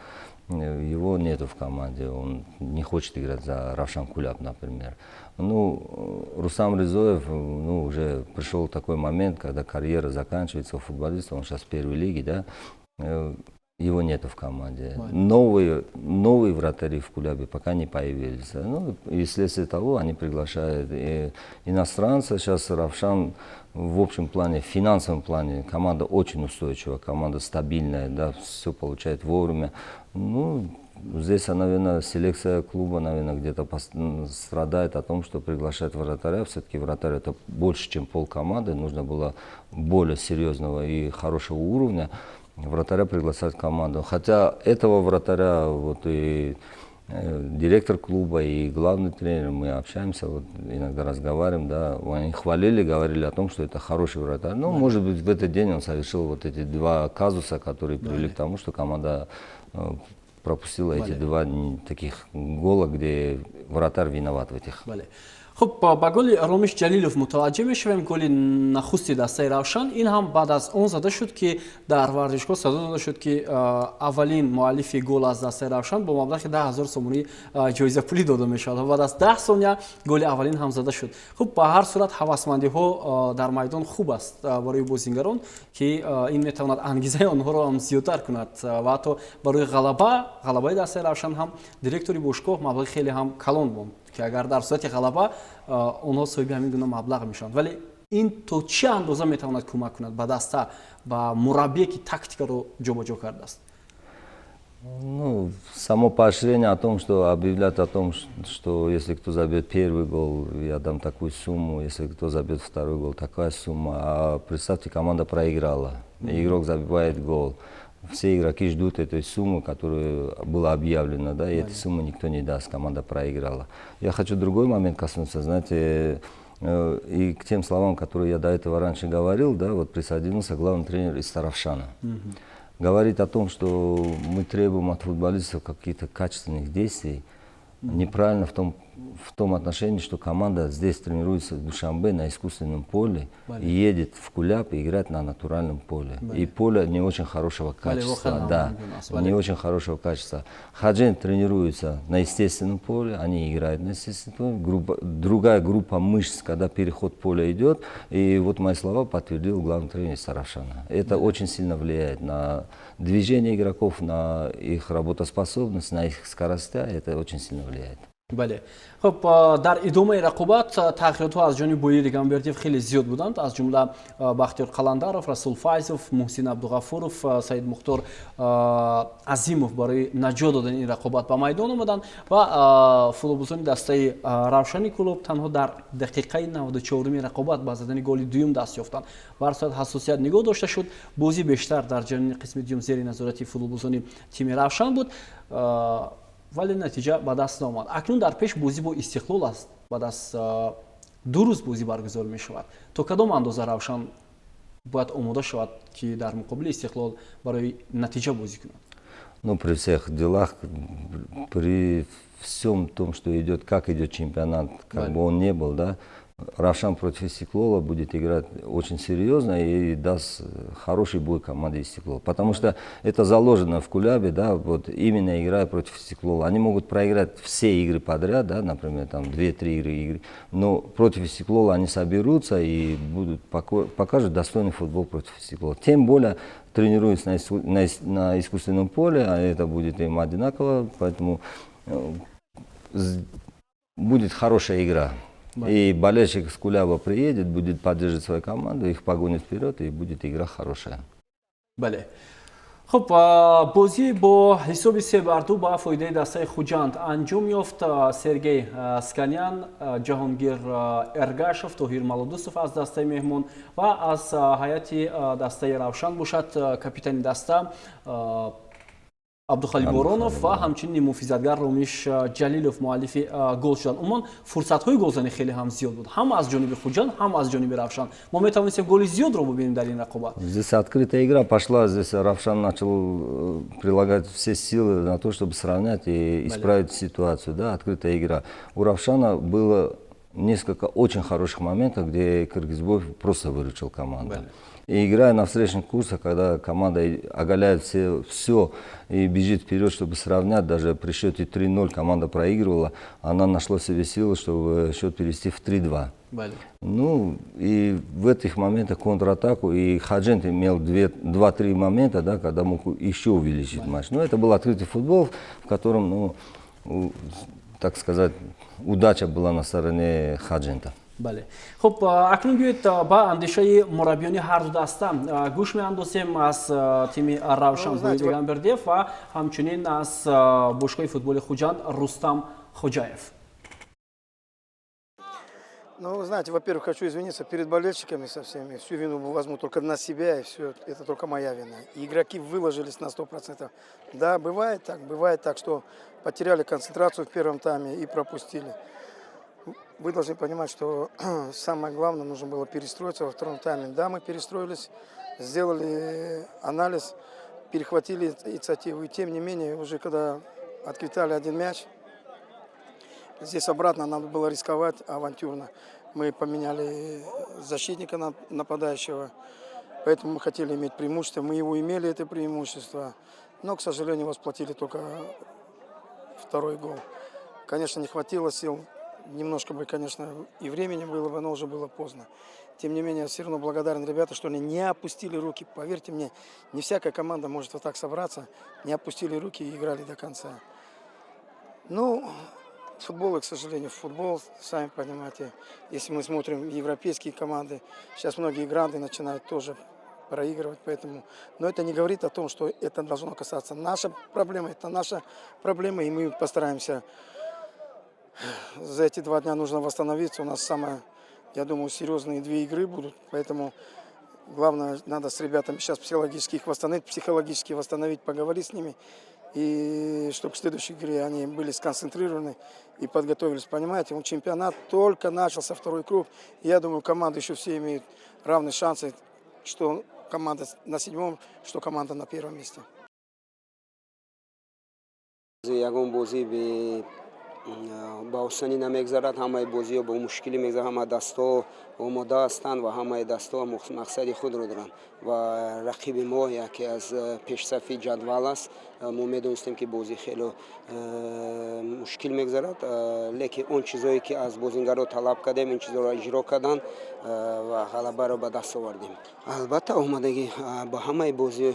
Его нету в команде, он не хочет играть за Равшан Куляб, например. Ну, Рустам Ризоев, ну, уже пришел такой момент, когда карьера заканчивается у футболиста, он сейчас в первой лиге, да, его нету в команде. Новые вратари в Кулябе пока не появились. Ну, и вследствие того они приглашают и иностранца. Сейчас Равшан в общем плане, в финансовом плане команда очень устойчивая, команда стабильная, да, все получает вовремя. Ну, здесь, наверное, селекция клуба, наверное, где-то страдает о том, что приглашать вратаря. Все-таки вратарь — это больше, чем пол команды. Нужно было более серьезного и хорошего уровня. Вратаря приглашать в команду. Хотя этого вратаря вот и директор клуба, и главный тренер, мы общаемся, вот иногда разговариваем, да, они хвалили, говорили о том, что это хороший вратарь. Ну, может быть, в этот день он совершил вот эти два казуса, которые привели к тому, что команда пропустила эти два таких гола, где вратарь виноват в этих. Бале. Хуб, ба голи Ромиш Ҷалилов мутаваҷҷеҳ мешавем. Голи нахусти дастаи Равшан, ин ҳам баъд аз он зада шуд, ки дар варзишгоҳ садо дода шуд, ки аввалин муаллифи гол аз дастаи Равшан бо маблағи 10 000 сомонӣ ҷоизапулӣ дода мешавад ва баъд аз 10 сония голи аввалин ҳам зада шуд. Хуб, ба ҳар сурат ҳавасмандиҳо дар майдон хуб аст барои бозингарон, ки ин метавонад ангизаи онҳоро ҳам зиёдтар кунад ва ҳатто барои ғалабаи дастаи Равшан ҳам директори бошгоҳ маблағи хеле ҳам калон монд, ки агар дар сурати ғалаба онҳо соҳиби ҳамин гуна маблағ мешаванд. Вале ин то чӣ андоза метавонад кӯмак кунад ба даста, ба мураббие, ки тактикаро ҷобаҷо кардааст? Ну, само поощрение о том, что объявлять о том, что если кто забьет первый гол, я дам такую сумму, если кто забьет второй гол, такая сумма. А представьте, команда проиграла, игрок забивает гол. Все игроки ждут этой суммы, которая была объявлена, да, и этой суммы никто не даст, команда проиграла. Я хочу другой момент коснуться, знаете, и к тем словам, которые я до этого раньше говорил, да, вот присоединился главный тренер Истаравшана. Говорит о том, что мы требуем от футболистов каких-то качественных действий, неправильно в том отношении, что команда здесь тренируется в Душанбе на искусственном поле и едет в Куляб и играет на натуральном поле. И поле не очень хорошего качества. Да, не очень хорошего качества. Худжанд тренируется на естественном поле, они играют на естественном поле. Другая группа мышц, когда переход поля идет. И вот мои слова подтвердил главный тренер Истаравшана. Это очень сильно влияет на движение игроков, на их работоспособность, на их скоростя. Это очень сильно влияет. Бале, хуб, дар идомаи рақобат тағйиротҳо аз ҷониби Боир Эгамбердиев хеле зиёд буданд, аз ҷумла Бахтиёр Қаландаров, Расул Файзов, Муҳсин Абдуғафуров, Саид Мухтор Азимов барои наҷот додани ин рақобат ба майдон омаданд ва футболбозони дастаи Равшани Кӯлоб танҳо дар дақиқаи 94-уми рақобат ба задани голи дуюм даст ёфтанд. Ба ҳар сурат ҳассосият нигоҳ дошта шуд. Бозӣ бештар дар ҷараёни қисми дуюм зери назорати футболбозони тими Равшан буд, вале натиҷа ба даст наомад. Акнун дар пеш бозӣ бо Истиқлол аст. Баъд аз 2 рӯз бозӣ баргузор мешавад. То кадом андоза Равшан бояд омода шавад, ки дар муқобили Истиқлол барои натиҷа бозӣ кунад? Ну, при всех делах, при всем том, что идет, как идет чемпионат, как бы он ни был, да, Равшан против Истиклола будет играть очень серьезно и даст хороший бой команде Истиклол. Потому что это заложено в Кулябе, да, вот именно играя против Истиклола. Они могут проиграть все игры подряд, да, например, там 2-3 игры, но против Истиклола они соберутся и будут покажут достойный футбол против Истиклола. Тем более тренируются на искусственном поле, а это будет им одинаково, поэтому будет хорошая игра. И болельщик с Куляба приедет, будет поддерживать свою команду, их погонит вперед, и будет игра хорошая. Бале. Хуб, бозӣ бо ҳисоби 3-2 ба фоидаи дастаи Хуҷанд анҷом ёфт. Сергей Сканян, Ҷаҳонгир Эргашев, Тоҳир Малодусов аз дастаи меҳмон ва аз ҳайати дастаи Равшан бошад капитани даста Абдухалил Боронов ва ҳамчунин муҳофизатгар Ромиш Ҷалилов муаллифи гол шуданд. Умуман фурсатҳои голзанӣ хеле ҳам зиёд буд, ҳам аз ҷониби Хуҷанд, ҳам аз ҷониби Равшан. Мо метавонистем голи зиёдро бубинем дар ин рақобат. Здесь открытая игра пошла. Здесь Равшан начал прилагать все силы на то, чтобы сравнять и исправить ситуацию, да. Открытая игра. У Равшана было несколько очень хороших моментов, где Кыргызбоев просто выручил команду. И играя на встречных курсах, когда команда оголяет все и бежит вперед, чтобы сравнять, даже при счете 3-0 команда проигрывала, она нашла в себе силы, чтобы счет перевести в 3-2. Ну, и в этих моментах контратаку, и Худжанд имел 2-3 момента, да, когда мог еще увеличить матч. Но это был открытый футбол, в котором, ну, так сказать, удача была на стороне Худжанда. Бале, хуб, акнун биёед ба андешаи мураббиёни ҳарду даста гӯш меандозем: аз тими Равшан Боир Эгамбердиев ва ҳамчунин аз бошгоҳи футболи Хуҷанд Рустам Хоҷаев. Ну, вы знаете, во-первых, хочу извиниться перед болельщиками со всеми. Всю вину возьму только на себя, и все, это только моя вина. И игроки выложились на 100%. Да, бывает так, что потеряли концентрацию в первом тайме и пропустили. Вы должны понимать, что самое главное, нужно было перестроиться во втором тайме. Да, мы перестроились, сделали анализ, перехватили инициативу. И тем не менее, уже когда отквитали один мяч, здесь обратно надо было рисковать авантюрно. Мы поменяли защитника на нападающего, поэтому мы хотели иметь преимущество. Мы его имели, это преимущество, но, к сожалению, восплатили только второй гол. Конечно, не хватило сил, немножко бы, конечно, и времени было бы, но уже было поздно. Тем не менее, я все равно благодарен ребятам, что они не опустили руки. Поверьте мне, не всякая команда может вот так собраться, не опустили руки и играли до конца. Ну, футбол, к сожалению, футбол, сами понимаете, если мы смотрим европейские команды, сейчас многие гранды начинают тоже проигрывать, поэтому... Но это не говорит о том, что это должно касаться наша проблема, это наша проблема, и мы постараемся. За эти 2 дня нужно восстановиться. У нас самое, я думаю, серьезные две игры будут, поэтому главное, надо с ребятами сейчас психологически их восстановить, психологически восстановить, поговорить с ними, и чтобы к следующей игре они были сконцентрированы и подготовились. Понимаете, он чемпионат только начался, второй круг. Я думаю, команды еще все имеют равные шансы, что команда на седьмом, что команда на первом месте. Ягон бозӣ ба осонӣ намегзарад, ҳамаи бозиҳо бо мушкилӣ мегзарад. Ҳама дастҳо омода ҳастанд ва ҳамаи дастҳо мақсади худро доранд ва рақиби мо яке аз пешсафи ҷадвал аст. Мо медонистем, ки бозӣ хеле мушкил мегзарад, лекин он чизое, ки аз бозингарро талаб кардем, ин чизоро иҷро карданд ва ғалабаро ба даст овардем. Албатта, омодагӣ ба ҳамаи бозӣ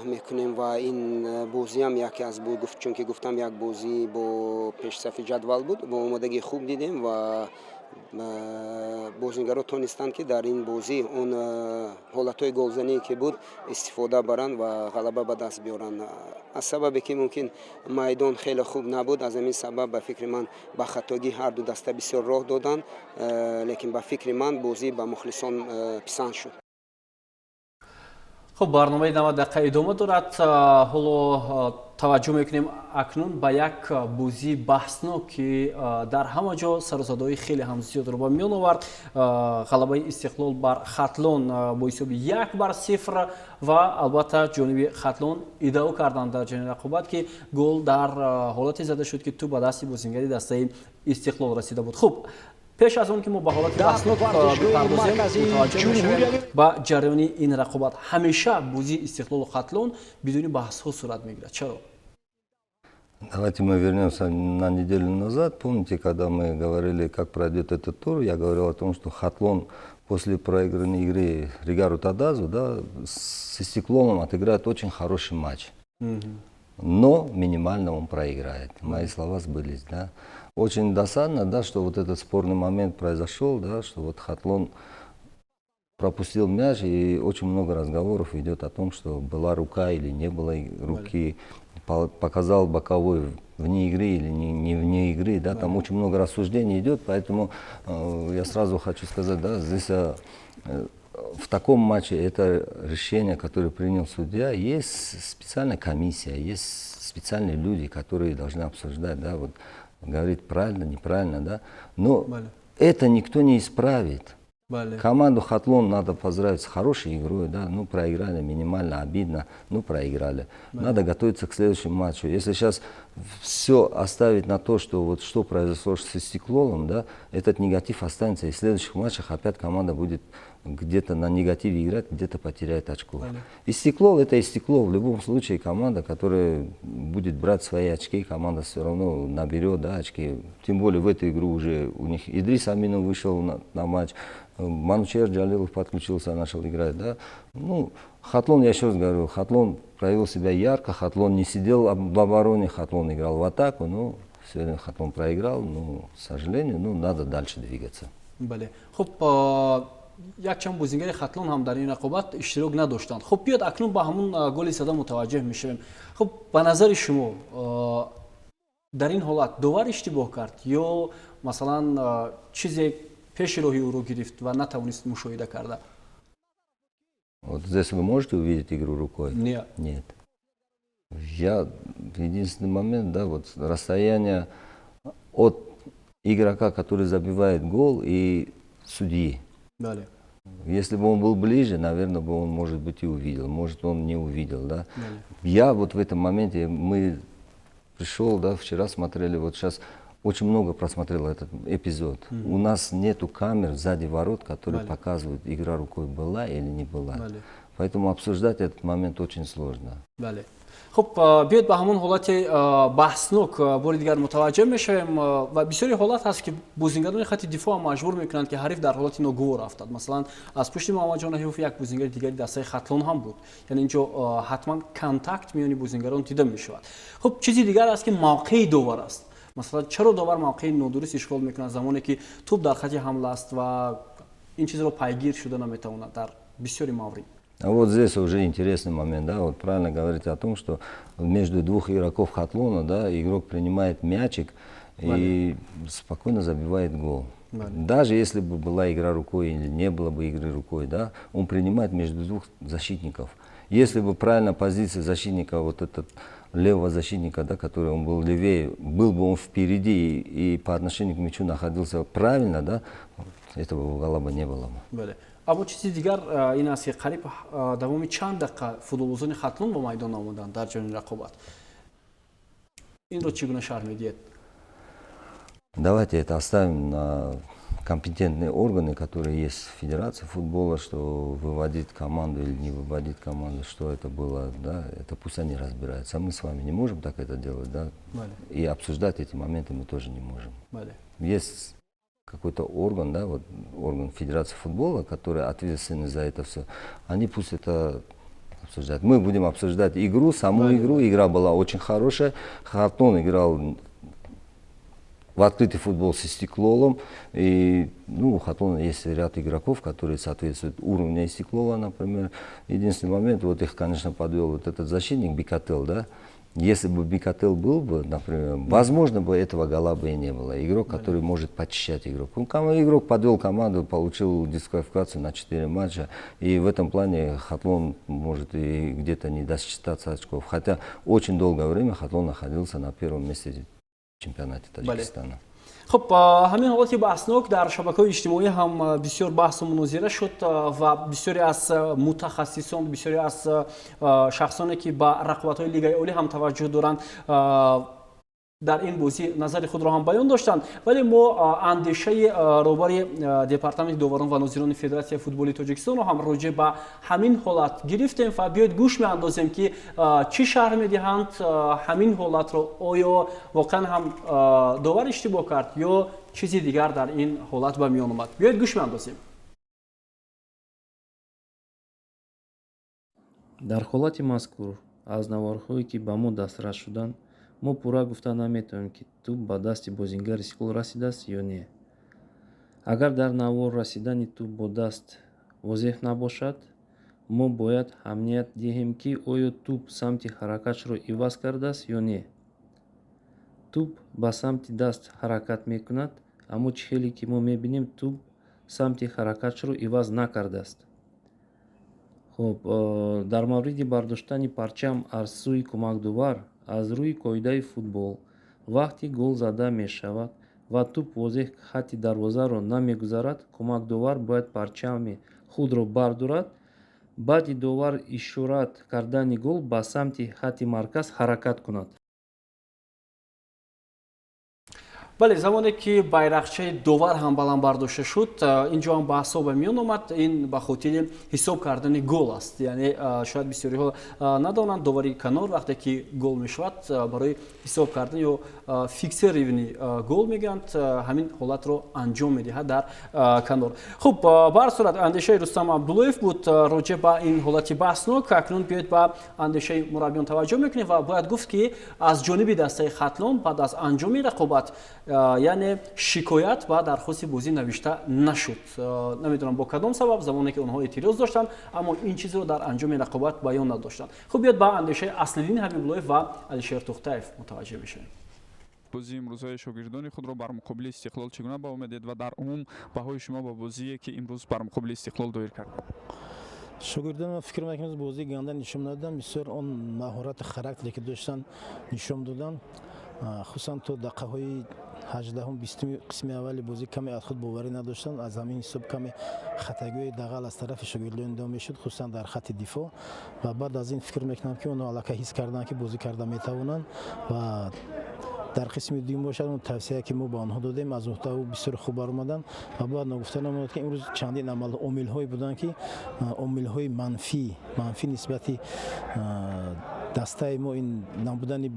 мекунем ва ин бозиам яке аз, чунки гуфтам, як бозӣ бо пешсафи ҷадвал буд, бо омодагии хуб дидем ва бозингарро тонистанд, ки дар ин бозӣ он ҳолатҳои голзание, ки буд, истифода баранд ва ғалаба ба даст биёранд. Аз сабабе ки мумкин майдон хеле хуб набуд, аз ҳамин сабаб, ба фикри ман, ба хатогӣ ҳарду даста бисёр роҳ доданд, лекин ба фикри ман, бозӣ ба мухлисон писанд шуд. Хуб, барномаи 90 дақиқа идома дорад. Ҳоло таваҷҷӯҳ мекунем акнун ба як бозии баҳснок, ки дар ҳама ҷо сарусадои хеле ҳам зиёдро ба миён овард: ғалабаи Истиқлол бар Хатлон бо ҳисоби 1-0. Ва албатта, ҷониби Хатлон иддао карданд дар ҷараёни рақобат, ки гол дар ҳолате зада шуд, ки тӯб ба дасти бозингари дастаи Истиқлол расида буд. Хуб, пеш аз он ки мо ба ҳолати баҳснок бипардозем, мутаваҷҷӯҳ мешавем ба ҷараёни ин рақобат. Ҳамеша бозии Истиқлолу Хатлон бидуни баҳсҳо сурат мегирад. Чаро? Давайте мы вернемся на неделю назад. Помните, когда мы говорили, как пройдет этот тур, я говорил о том, что Хатлон после проигранной игры Регару Тадазу, да, с Истиклолом отыграет очень хороший матч. Но минимально он проиграет. Мои слова сбылись, да. Очень досадно, да, что вот этот спорный момент произошел, да, что вот Хатлон пропустил мяч, и очень много разговоров идет о том, что была рука или не было руки, показал боковой вне игры или не вне игры, да, там очень много рассуждений идет, поэтому я сразу хочу сказать, да, здесь в таком матче это решение, которое принял судья, есть специальная комиссия, есть специальные люди, которые должны обсуждать, да, вот говорить правильно, неправильно, да, но Бале. Это никто не исправит. Бале. Команду Хатлон надо поздравить с хорошей игрой, да, ну проиграли, минимально обидно, ну проиграли. Надо готовиться к следующему матчу. Если сейчас все оставить на то, что вот что произошло с Истиклолом, да, этот негатив останется, и в следующих матчах опять команда будет где-то на негативе играть, где-то потеряет очко. Истиклол — это Истиклол. В любом случае команда, которая будет брать свои очки, команда все равно наберет, да, очки. Тем более в эту игру уже у них Идрис Аминов вышел на матч, Манучер Джалилов подключился, начал играть. Да. Ну, Хатлон, я еще раз говорю, Хатлон проявил себя ярко, Хатлон не сидел в обороне, Хатлон играл в атаку, но сегодня Хатлон проиграл, ну, к сожалению, ну, надо дальше двигаться. Бале, хуб, якчанд бозингари Хатлон ҳам дар ин рақобат иштирок надоштанд. Хуб, биёд акнун ба ҳамун голи зада мутаваҷҷеҳ мешавем. Хуб, ба назари шумо, дар ин ҳолат довар иштибоҳ кард ё масалан чизе Пеши роҳи ӯро гирифт ва натавонист мушоҳида карда. Вот здесь вы можете увидеть игру рукой? Нет. Нет. Я единственный момент, да, вот расстояние от игрока, который забивает гол, и судьи. Далее. Если бы он был ближе, наверное, бы он, может быть, и увидел. Может, он не увидел, да. Далее. Я вот в этом моменте, мы пришел, да, вчера смотрели, вот сейчас очень много просмотрел этот эпизод. У нас нету камер сзади ворот, которые Бале. Показывают, игра рукой была или не была. Бале. Поэтому обсуждать этот момент очень сложно. Бале. Хуб, биёед ба ҳамон ҳолати баҳснок бори дигар мутаваҷҷеҳ мешавем ва бисёри ҳолат ҳаст, ки бозингарони хати дифоъ маҷбур мекунанд, ки ҳариф дар ҳолати ногувор афтад. Масалан, аз пушти Муҳаммадҷон Раҳимов як бозингари дигари дастаи Хатлон ҳам буд, яъне инҷо ҳатман контакт миёни бозингарон дида мешавад. Хуб, чизи дигар аст, ки мавқеи довар аст. Масалан, чаро довар мавқеи нодуруст ишғол мекунад, замоне ки тӯб дар хати ҳамла аст ва ин чизро пайгир шуда наметавонад дар бисёри маврид? А вот здесь уже интересный момент, да, вот правильно говорите о том, что между двух игроков Хатлона, да, игрок принимает мячик и спокойно забивает гол. Даже если бы была игра рукой или не было бы игры рукой, да, он принимает между двух защитников. Если бы правильно позиция защитника, вот этот левого защитника, да, который он был левее, был бы он впереди и по отношению к мячу находился правильно, да, этого гола бы не было бы. Бале. Аммо чизи дигар ин аст, ки қариб давоми чанд дақиқа футболбозони Хатлон ба майдон омаданд дар ҷони рақобат. Инро чӣ гуна шарҳ медиҳед? Давайте это оставим на компетентные органы, которые есть в Федерации футбола, что выводить команду или не выводить команду, что это было, да, это пусть они разбираются. Мы с вами не можем так это делать, да, Бале. И обсуждать эти моменты мы тоже не можем. Бале. Есть какой-то орган, да, вот орган Федерации футбола, который ответственный за это все, они пусть это обсуждают. Мы будем обсуждать игру, саму Бале. Игру. Игра была очень хорошая. Хатлон играл в открытый футбол с Истиклолом. И, ну, у Хатлона есть ряд игроков, которые соответствуют уровню Истиклола, например. Единственный момент, вот их, конечно, подвел вот этот защитник Бикател, да. Если бы Бикател был бы, например, возможно бы, этого гола бы и не было. Игрок, который может подчищать игрок. Он, игрок подвел команду, получил дисквалификацию на 4 матча. И в этом плане Хатлон может и где-то не досчитаться очков. Хотя очень долгое время Хатлон находился на первом месте в чемпионате Таджикистана. Хуб, ҳамин ҳолати баҳснок дар шабакаҳои иҷтимоӣ ҳам бисёр баҳсу мунозира шуд ва бисёре аз мутахассисон, бисёре аз шахсоне, ки ба рақобатҳои Лигаи Олӣ ҳам таваҷҷӯҳ доранд, дар ин бозӣ назари худро ҳам баён доштанд. Вале мо андешаи роҳбари департаменти доварон ва нозирони Федератсияи футболи Тоҷикистонро ҳам роҷеъ ба ҳамин ҳолат гирифтем ва биёед гӯш меандозем, ки чӣ шарҳ медиҳанд ҳамин ҳолатро. Оё воқеан ҳам довар иштибоҳ кард ё чизи дигар дар ин ҳолат ба миён омад? Биёед гӯш меандозем. Дар ҳолати мазкур аз наворҳое, ки ба мо дастрас шуданд, мо пурра гуфта наметавонем, ки тӯб ба дасти бозингари Истиқлол расидааст ё не. Агар дар навор расидани тӯб бо даст возеҳ набошад, мо бояд аҳамият диҳем, ки оё тӯб самти ҳаракатшро иваз кардааст ё не. Тӯб ба самти даст ҳаракат мекунад, аммо чӣ хеле ки мо мебинем, тӯб самти ҳаракатшро иваз накардааст. Хуб, дар мавриди бардоштани парчам аз сӯи кӯмакдовар, аз рӯи қоидаи футбол, вақте гол зада мешавад ва тӯб возеҳ хатти дарвозаро намегузарад, кӯмакдовар бояд парчами худро бардорад, баъди довар ишорат кардани гол ба самти хатти марказ ҳаракат кунад. Бале, замоне ки байрақчаи довар ҳам баланд бардошта шуд, инҷо ҳам баҳсҳо ба миён омад. Ин ба хотири ҳисоб кардани гол аст. Яъне шояд бисёриҳо надонанд, довари канор вақте ки гол мешавад, барои ҳисоб кардан ё фиксировани гол мегӯянд, ҳамин ҳолатро анҷом медиҳад дар канор. Хуб, ба ҳар сурат, андешаи Рустам Абдуллоев буд роҷеъ ба ин ҳолати баҳснок. Акнун биёед ба андешаи мураббиён таваҷҷӯҳ мекунем ва бояд гуфт, ки аз ҷониби дастаи Хатлон баъд аз анҷоми рақобат, яъне шикоят ба дархости бозӣ навишта нашуд. Намедонам, бо кадом сабаб, замоне ки онҳо эътироз доштанд, аммо ин чизро дар анҷоми рақобат баён надоштанд. Хуб, биёед ба андешаи Аслиддин Ҳабибуллоев ва Алишер Тухтаев мутаваҷҷеҳ мешавем. Бозии имрӯзаи шогирдони худро бар муқобили Истиқлол чӣ гуна баҳо медиҳед ва дар умум баҳои шумо ба бозие, ки имрӯз бар муқобили Истиқлол доир кард? Шогирдон, фикр мекунам, бозии ганда нишон надоданд. Бисёр он маҳорату характере, ки доштанд, нишон доданд. Хусусан то дақиқаҳои 18-ум, 20-уми қисми аввали бозӣ каме аз худ боварӣ надоштанд. Аз ҳамин ҳисоб каме хатогиҳои дағал аз тарафи шогирдон дида мешуд, хусусан дар хатти дифоъ. Ва баъд аз ин фикр мекунам, ки онҳо аллакай ҳис карданд, ки бозӣ карда метавонанд. Ва дар қисми дуюм бошад, он тавсия, ки мо ба онҳо додем, аз уҳдаи бисёр хуб баромаданд. Ва бояд ногуфта намонад, ки имрӯз чандин омилҳое буданд, ки омилҳои манфӣ нисбати дастаи мо. Ин набудани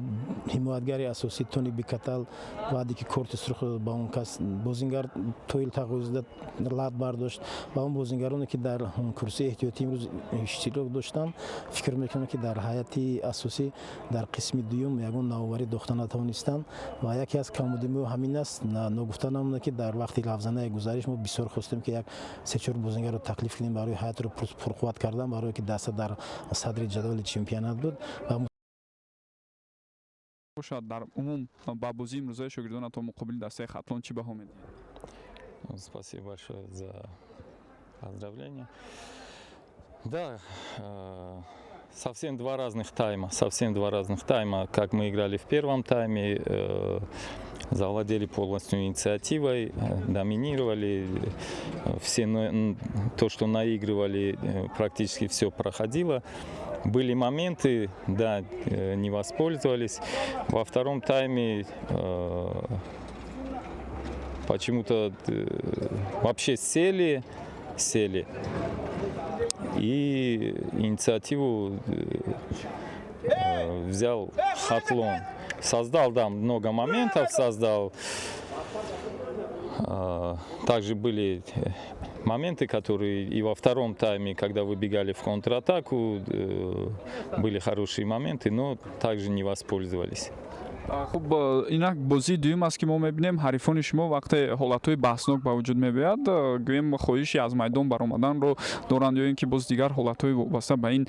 ҳимоятгари асосӣ Тони Бикатал, баъде ки корти сурх ба он кас бозингар Тоил Тағоизода лат бардошт, ва он бозингароне, ки дар курсии эҳтиётӣ имрӯз иштирок доштанд, фикр мекунам, ки дар ҳайати асосӣ дар қисми дуюм ягон навоварӣ дохта натавонистанд. Ва яке аз камбудиҳо ҳамин аст. Ногуфта намонад, ки дар вақти лавзанаи гузариш мо бисёр хостем, ки як се-чор бозингарро таклиф кунем барои ҳайатро пурқувват кардан, барое ки даста дар садри ҷадвали чемпионат буд ва Бошад, дар умум ба бозии имрӯзаи шогирдонатон муқобили дастаи Хатлон чӣ баҳо медиҳед? Спасибо большое за поздравление. Да, совсем два разных тайма, совсем два разных тайма. Как мы играли в первом тайме, завладели полностью инициативой, доминировали, все то, что наигрывали, практически все проходило. Были моменты, да, не воспользовались. Во втором тайме почему-то вообще сели, сели. И инициативу взял Хатлон. Создал, да, много моментов создал. Также были моменты, которые и во втором тайме, когда выбегали в контратаку, были хорошие моменты, но также не воспользовались. Хуб, инак бозии дуюм аст, ки мо мебинем, ҳарифони шумо вақте ҳолатҳои баҳснок ба вуҷуд меояд, гӯем, хоҳиши аз майдон баромаданро доранд ё ин ки боз дигар ҳолатҳои вобаста ба ин.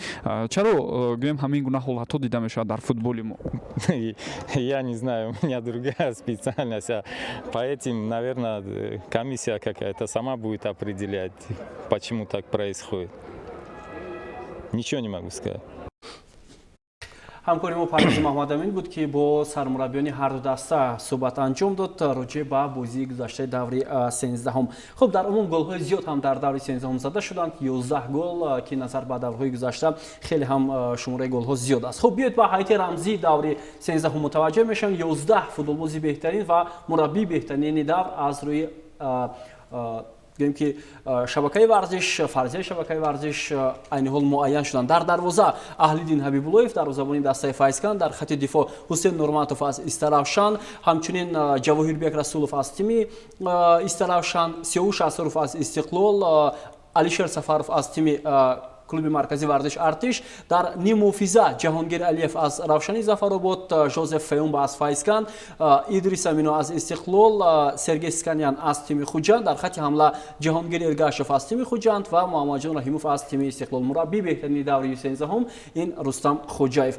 Чаро, гӯем, ҳамин гуна ҳолатҳо дида мешавад дар футболи мо? Я не знаю, у меня другая специальность. А по этим, наверное, комиссия какая-то сама будет определять, почему так происходит. Ничего не могу сказать. Ҳамкори мо Парвизи Маҳмадамин буд, ки бо сармураббиёни ҳарду даста суҳбат анҷом дод роҷеъ ба бозии гузаштаи даври 13-ҳум. Хуб, дар умум голҳои зиёд ҳам дар даври 13-ҳум зада шуданд, 11 гол, ки назар ба даврҳои гузашта хеле ҳам шумораи голҳо зиёд аст. Хуб, биёед, ба ҳайати рамзии даври 13-ҳум мутаваҷҷеҳ мешавем. 11 футболбози беҳтарин ва мураббии беҳтарини давр аз рӯи, гӯем, ки шабакаи варзиш, фарзияи шабакаи варзиш айни ҳол муайян шуданд. Дар дарвоза Аҳлиддин Ҳабибуллоев, дарвозабони дастаи Файзканд. Дар хати дифоъ Ҳусен Нурматов аз Истаравшан, ҳамчунин Ҷавоҳирбек Расулов аз тими Истаравшан, Сиёвуш Асоров аз Истиқлол, Алишер Сафаров аз тими клуби марказии варзиш Артиш. Дар ниммуҳофиза Ҷаҳонгир Алиев аз Равшани Зафаробод, Жозеф Феумба аз Файзканд, Идрис Амино аз Истиқлол, Сергей Сканян аз тими Хуҷанд. Дар хати ҳамла Ҷаҳонгир Эргашев аз тими Хуҷанд ва Муҳаммадҷон Раҳимов аз тими Истиқлол. Мураббии беҳтарини даври 13-ҳум ин Рустам Хоҷаев.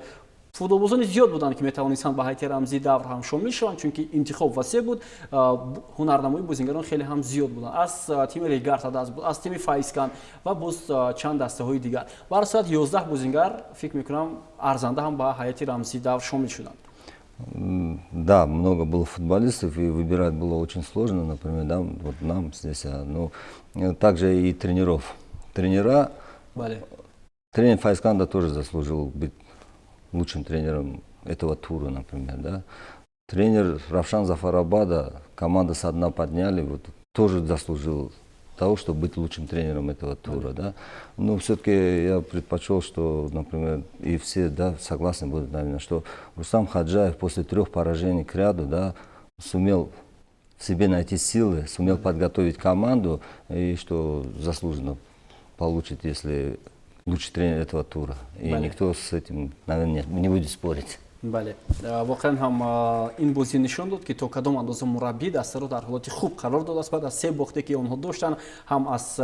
Футболбозони зиёд буданд, ки метавонистанд ба ҳайати рамзии давр ҳам шомил шаванд, чунки интихоб васеъ буд, ҳунарнамои бозингарон хеле ҳам зиёд буданд аз тими Регард, аз тими Файзканд ва боз чанд дастаҳои дигар. Ба ҳар сурат, 11 бозингар, фикр мекунам, арзанда ҳам ба ҳайати рамзии давр шомил шуданд. Да, много было футболистов, и выбирать было очень сложно, например, да, вот нам здесь, ну, также и тренеров. Тренера, Бале. Тренер Файзканда тоже заслужил быть лучшим тренером этого тура, например, да. Тренер Равшан Зафарабада, команда со дна подняли, вот, тоже заслужил того, чтобы быть лучшим тренером этого тура, да. Но все-таки я предпочел, что, например, и все, да, согласны будут, наверное, что Рустам Хаджаев после трех поражений кряду, да, сумел в себе найти силы, сумел подготовить команду, и что заслуженно получит, если лучший тренер этого тура. И Бале. Никто с этим, наверное, не будет спорить. Бале, воқеан ҳам ин бозӣ нишон дод, ки то кадом андоза мураббӣ дастаро дар ҳолати хуб қарор додааст. Баъд аз се бохте, ки онҳо доштанд, ҳам аз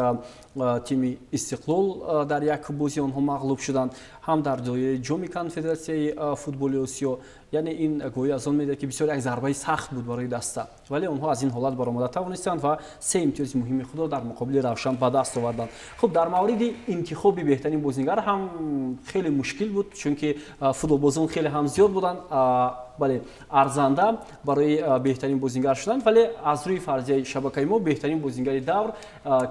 тими Истиқлол дар як бозӣ онҳо мағлуб шуданд, ҳам дар доираи Ҷоми Конфедератсияи футболи Осиё. Яъне ин гӯё аз он медиҳад, ки бисёр як зарбаи сахт буд барои даста, вале онҳо аз ин ҳолат баромада тавонистанд ва се имтиёзи муҳими худро дар муқобили Равшан ба даст оварданд. Хуб, дар мавриди интихоби беҳтарин бозингар ҳам хеле мушкил буд, чунки футболбозон хеле ҳам зиёд буданд, бале, арзанда барои беҳтарин бозингар шуданд. Вале аз рӯи фарзияи шабакаи мо беҳтарин бозингари давр,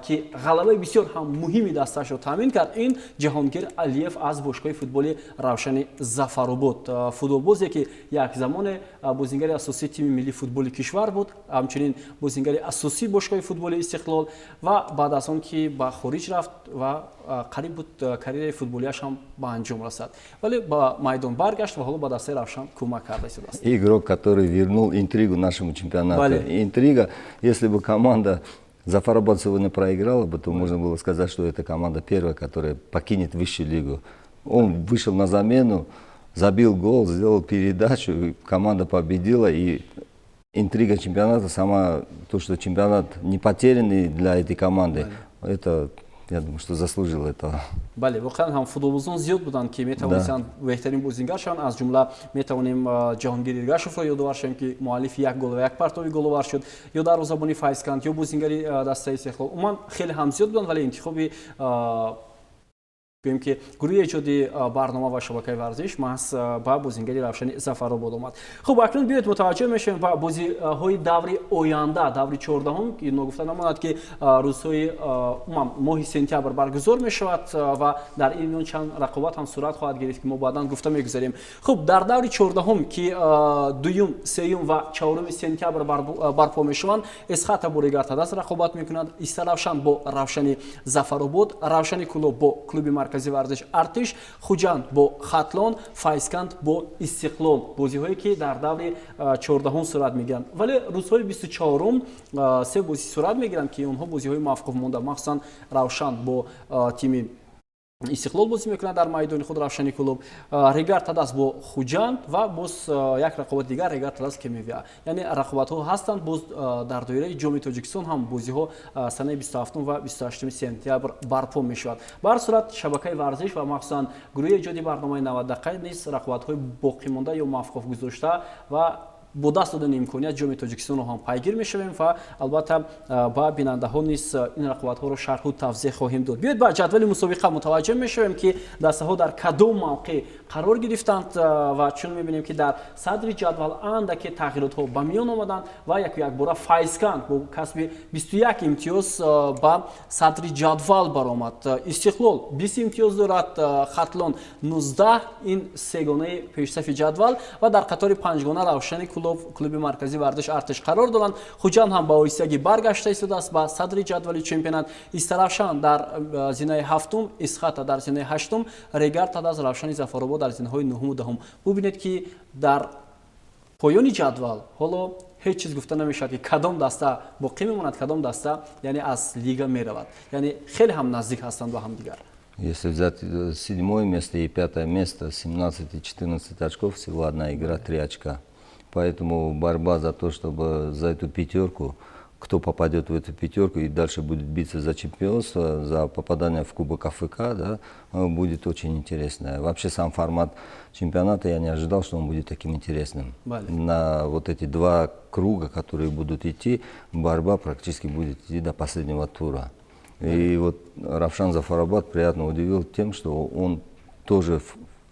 ки ғалабаи бисёр ҳам муҳими дастаашро таъмин кард, ин Ҷаҳонгир Алиев аз бошгоҳи футболи Равшани Зафаробод, футболбозе, ки як замоне бозингари асосии тими миллии футболи кишвар буд, ҳамчунин бозингари асосии бошгоҳи футболи Истиқлол ва баъд аз он ки ба хориҷ рафт ва қариб буд карьераи футболиаш ҳам ба анҷом расад, вале ба майдон баргашт ва ҳоло ба дастаи Равшан кӯмак карда истодааст. Игрок, который вернул интригу нашему чемпионату. Бале. Интрига, если бы команда Зафарабад сегодня проиграла бы, то можно было сказать, что это команда первая, которая покинет высшую лигу. Он вышел на замену, забил гол, сделал передачу, и команда победила. И интрига чемпионата сама, то, что чемпионат не потерянный для этой команды, это, я думаю, что заслужил этого. Бале, воқеан ҳам футболбозон зиёд буданд, ки метавонистанд беҳтарин бозингар шаванд. Аз ҷумла метавонем Ҷаҳонгир Иргашевро ёдовар шавем, ки муаллифи як гол ва як партови головар шуд, ё дарвозабони Файзканд, ё бозингари дастаи Истиқлол. Умуман, хеле ҳам зиёд буданд, вале интихоби, гӯем, ки гурӯҳи эҷоди барнома ва шабакаи варзиш маҳз ба бозингари Равшани Зафаробод омад. Хуб, акнун биёед мутаваҷҷӯҳ мешавем ба бозиҳои даври оянда, даври 14-ум, ки ногуфта намонад, ки рӯзҳои, умуман, моҳи сентябр баргузор мешавад ва дар ин миён чанд рақобат ҳам сурат хоҳад гирифт, ки мо баъдан гуфта мегузарем. Хуб, дар даври 14-ум, ки дуюм, сеюм ва чаҳоруми сентябр барпо мешаванд, Эсхата бо Регар-ТадАЗ рақобат мекунад, Истаравшан бо Равшани Зафаробод, Равшани Кӯлоб бо клуби маркази варзиш Артиш, Хуҷанд бо Хатлон, Файзканд бо Истиқлол, бозиҳое, ки дар даври 14-ум сурат мегиранд. Вале рӯзҳои 24-ум се бозӣ сурат мегиранд, ки онҳо бозиҳои мавқуф монда. Махсусан Равшан бо тими Истиқлол бозӣ мекунад дар майдони худ Равшани Кӯлоб, Регар ТадАЗ бо Хуҷанд ва боз як рақобати дигар, Регар ТадАЗ Кемевия. Яъне рақобатҳо ҳастанд. Боз дар доираи Ҷоми Тоҷикистон ҳам бозиҳо санаи 27 ва 28 сентябр барпо мешавад. Ба ҳар сурат, шабакаи варзиш ва махсусан гурӯҳи эҷоди барномаи 90 дақиқа низ рақобатҳои боқимонда ё мавқуф гузошта ва бо даст додани имконият Ҷоми Тоҷикистонро ҳам пайгир мешавем ва албатта ба бинандаҳо низ ин рақобатҳоро шарҳу тавзеҳ хоҳем дод. Биёед ба ҷадвали мусобиқа мутаваҷҷӯҳ мешавем, ки дастаҳо дар кадом мавқеъ қарор гирифтанд. Ва чун мебинем, ки дар садри ҷадвал андаке тағйиротҳо ба миён омаданд ва яку якбора Файзканд бо касби 21 имтиёз ба садри ҷадвал баромад. Истиқлол 20 имтиёз дорад, Хатлон 19. Ин сегонаи пешсафи ҷадвал ва дар қатори панҷгона Равшани Кӯлоб, клуби марказии варзиш Артиш қарор доранд. Хуҷанд ҳам ба оҳистагӣ баргашта истодааст ба садри ҷадвали чемпионат. Истаравшан дар зинаи ҳафтум, Исхата дар зинаи ҳаштум, Регар ТадАЗ, Равшани Зафаробод дар зинаҳои нуҳуму 10-ум. Бубинед, ки дар поёни ҷадвал ҳоло ҳеҷ чиз гуфта намешавад, ки кадом даста боқӣ мемонад, кадом даста, яъне, аз лига меравад. Яъне хеле ҳам наздик ҳастанд ба ҳамдигар. Если взять седьмое место и пятое место, 17 и 14 очков, всего одна игра, 3 очка. Поэтому борьба за то, чтобы за эту пятерку, кто попадет в эту пятерку и дальше будет биться за чемпионство, за попадание в Кубок АФК, да, будет очень интересная. Вообще сам формат чемпионата, я не ожидал, что он будет таким интересным. Бале. На вот эти два круга, которые будут идти, борьба практически будет идти до последнего тура. И вот Равшан Зафарабад приятно удивил тем, что он тоже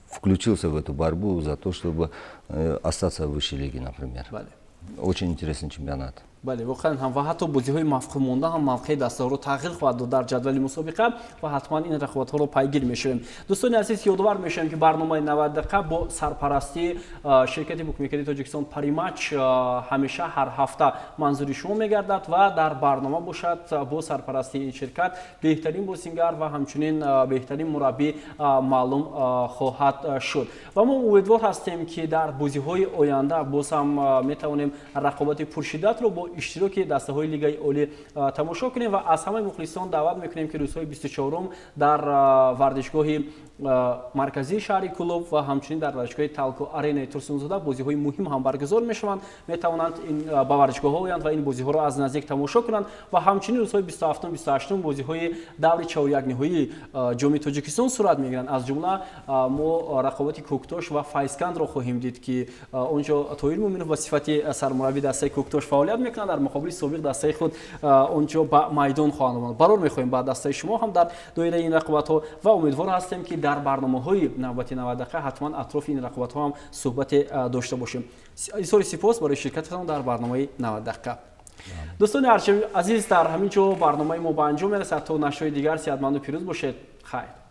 включился в эту борьбу за то, чтобы остаться в высшей лиге, например. Бале. Очень интересный чемпионат. Бале, воқеан ҳам, ва ҳатто бозиҳои мавқуф монда ҳам мавқеи дастаҳоро тағйир хоҳад дод дар ҷадвали мусобиқа ва ҳатман ин рақобатҳоро пайгир мешавем. Дӯстони азиз, ёдовар мешавем, ки барномаи 90 дақиқа бо сарпарастии ширкати букмекерии Тоҷикистон Паримач ҳамеша ҳар ҳафта манзури шумо мегардад ва дар барнома бошад, бо сарпарастии ин ширкат беҳтарин бозингар ва ҳамчунин беҳтарин мураббӣ маълум хоҳад шуд. Ва мо умедвор ҳастем, ки дар бозиҳои оянда боз ҳам метавонем рақобати пуршиддатро бо иштироки дастаҳои лигаи олӣ тамошо кунем ва аз ҳамаи мухлисон даъват мекунем, ки рӯзҳои 24-ум дар варзишгоҳи Марказии шаҳри Кӯлоб ва ҳамчунин дар варзишгоҳи Талко Аренаи Турсунзода бозиҳои муҳим ҳам баргузор мешаванд. Метавонанд ба варзишгоҳҳо оянд ва ин бозиҳоро аз наздик тамошо кунанд. Ва ҳамчунин рӯзҳои 27, 28 бозиҳои даври чорякниҳоии Ҷоми Тоҷикистон сурат мегиранд. Аз ҷумла мо рақобати Кӯктош ва Файзкандро хоҳем дид, ки он ҷо Тоҳир Муъминов ба сифати сармурабби дастаи Кӯктош фаъолият мекунад, дар муқобили собиқ дастаи худ он ҷо ба майдон хоҳанд омад. Барор мехоҳем ба дастаи шумо ҳам дар доираи ин рақобатҳо ва умедвор ҳастем, ки дар барномаҳои навбати 90 дақиқа ҳатман атрофи ин рақобатҳо ҳам суҳбате дошта бошем. Изҳори сипос барои ширкататон дар барномаи 90 дақиқа. Дӯстони азиз, дар ҳамин ҷо барномаи мо ба анҷом мерасад. То нашрҳои дигар сиҳатманду пирӯз бошед. Хайр.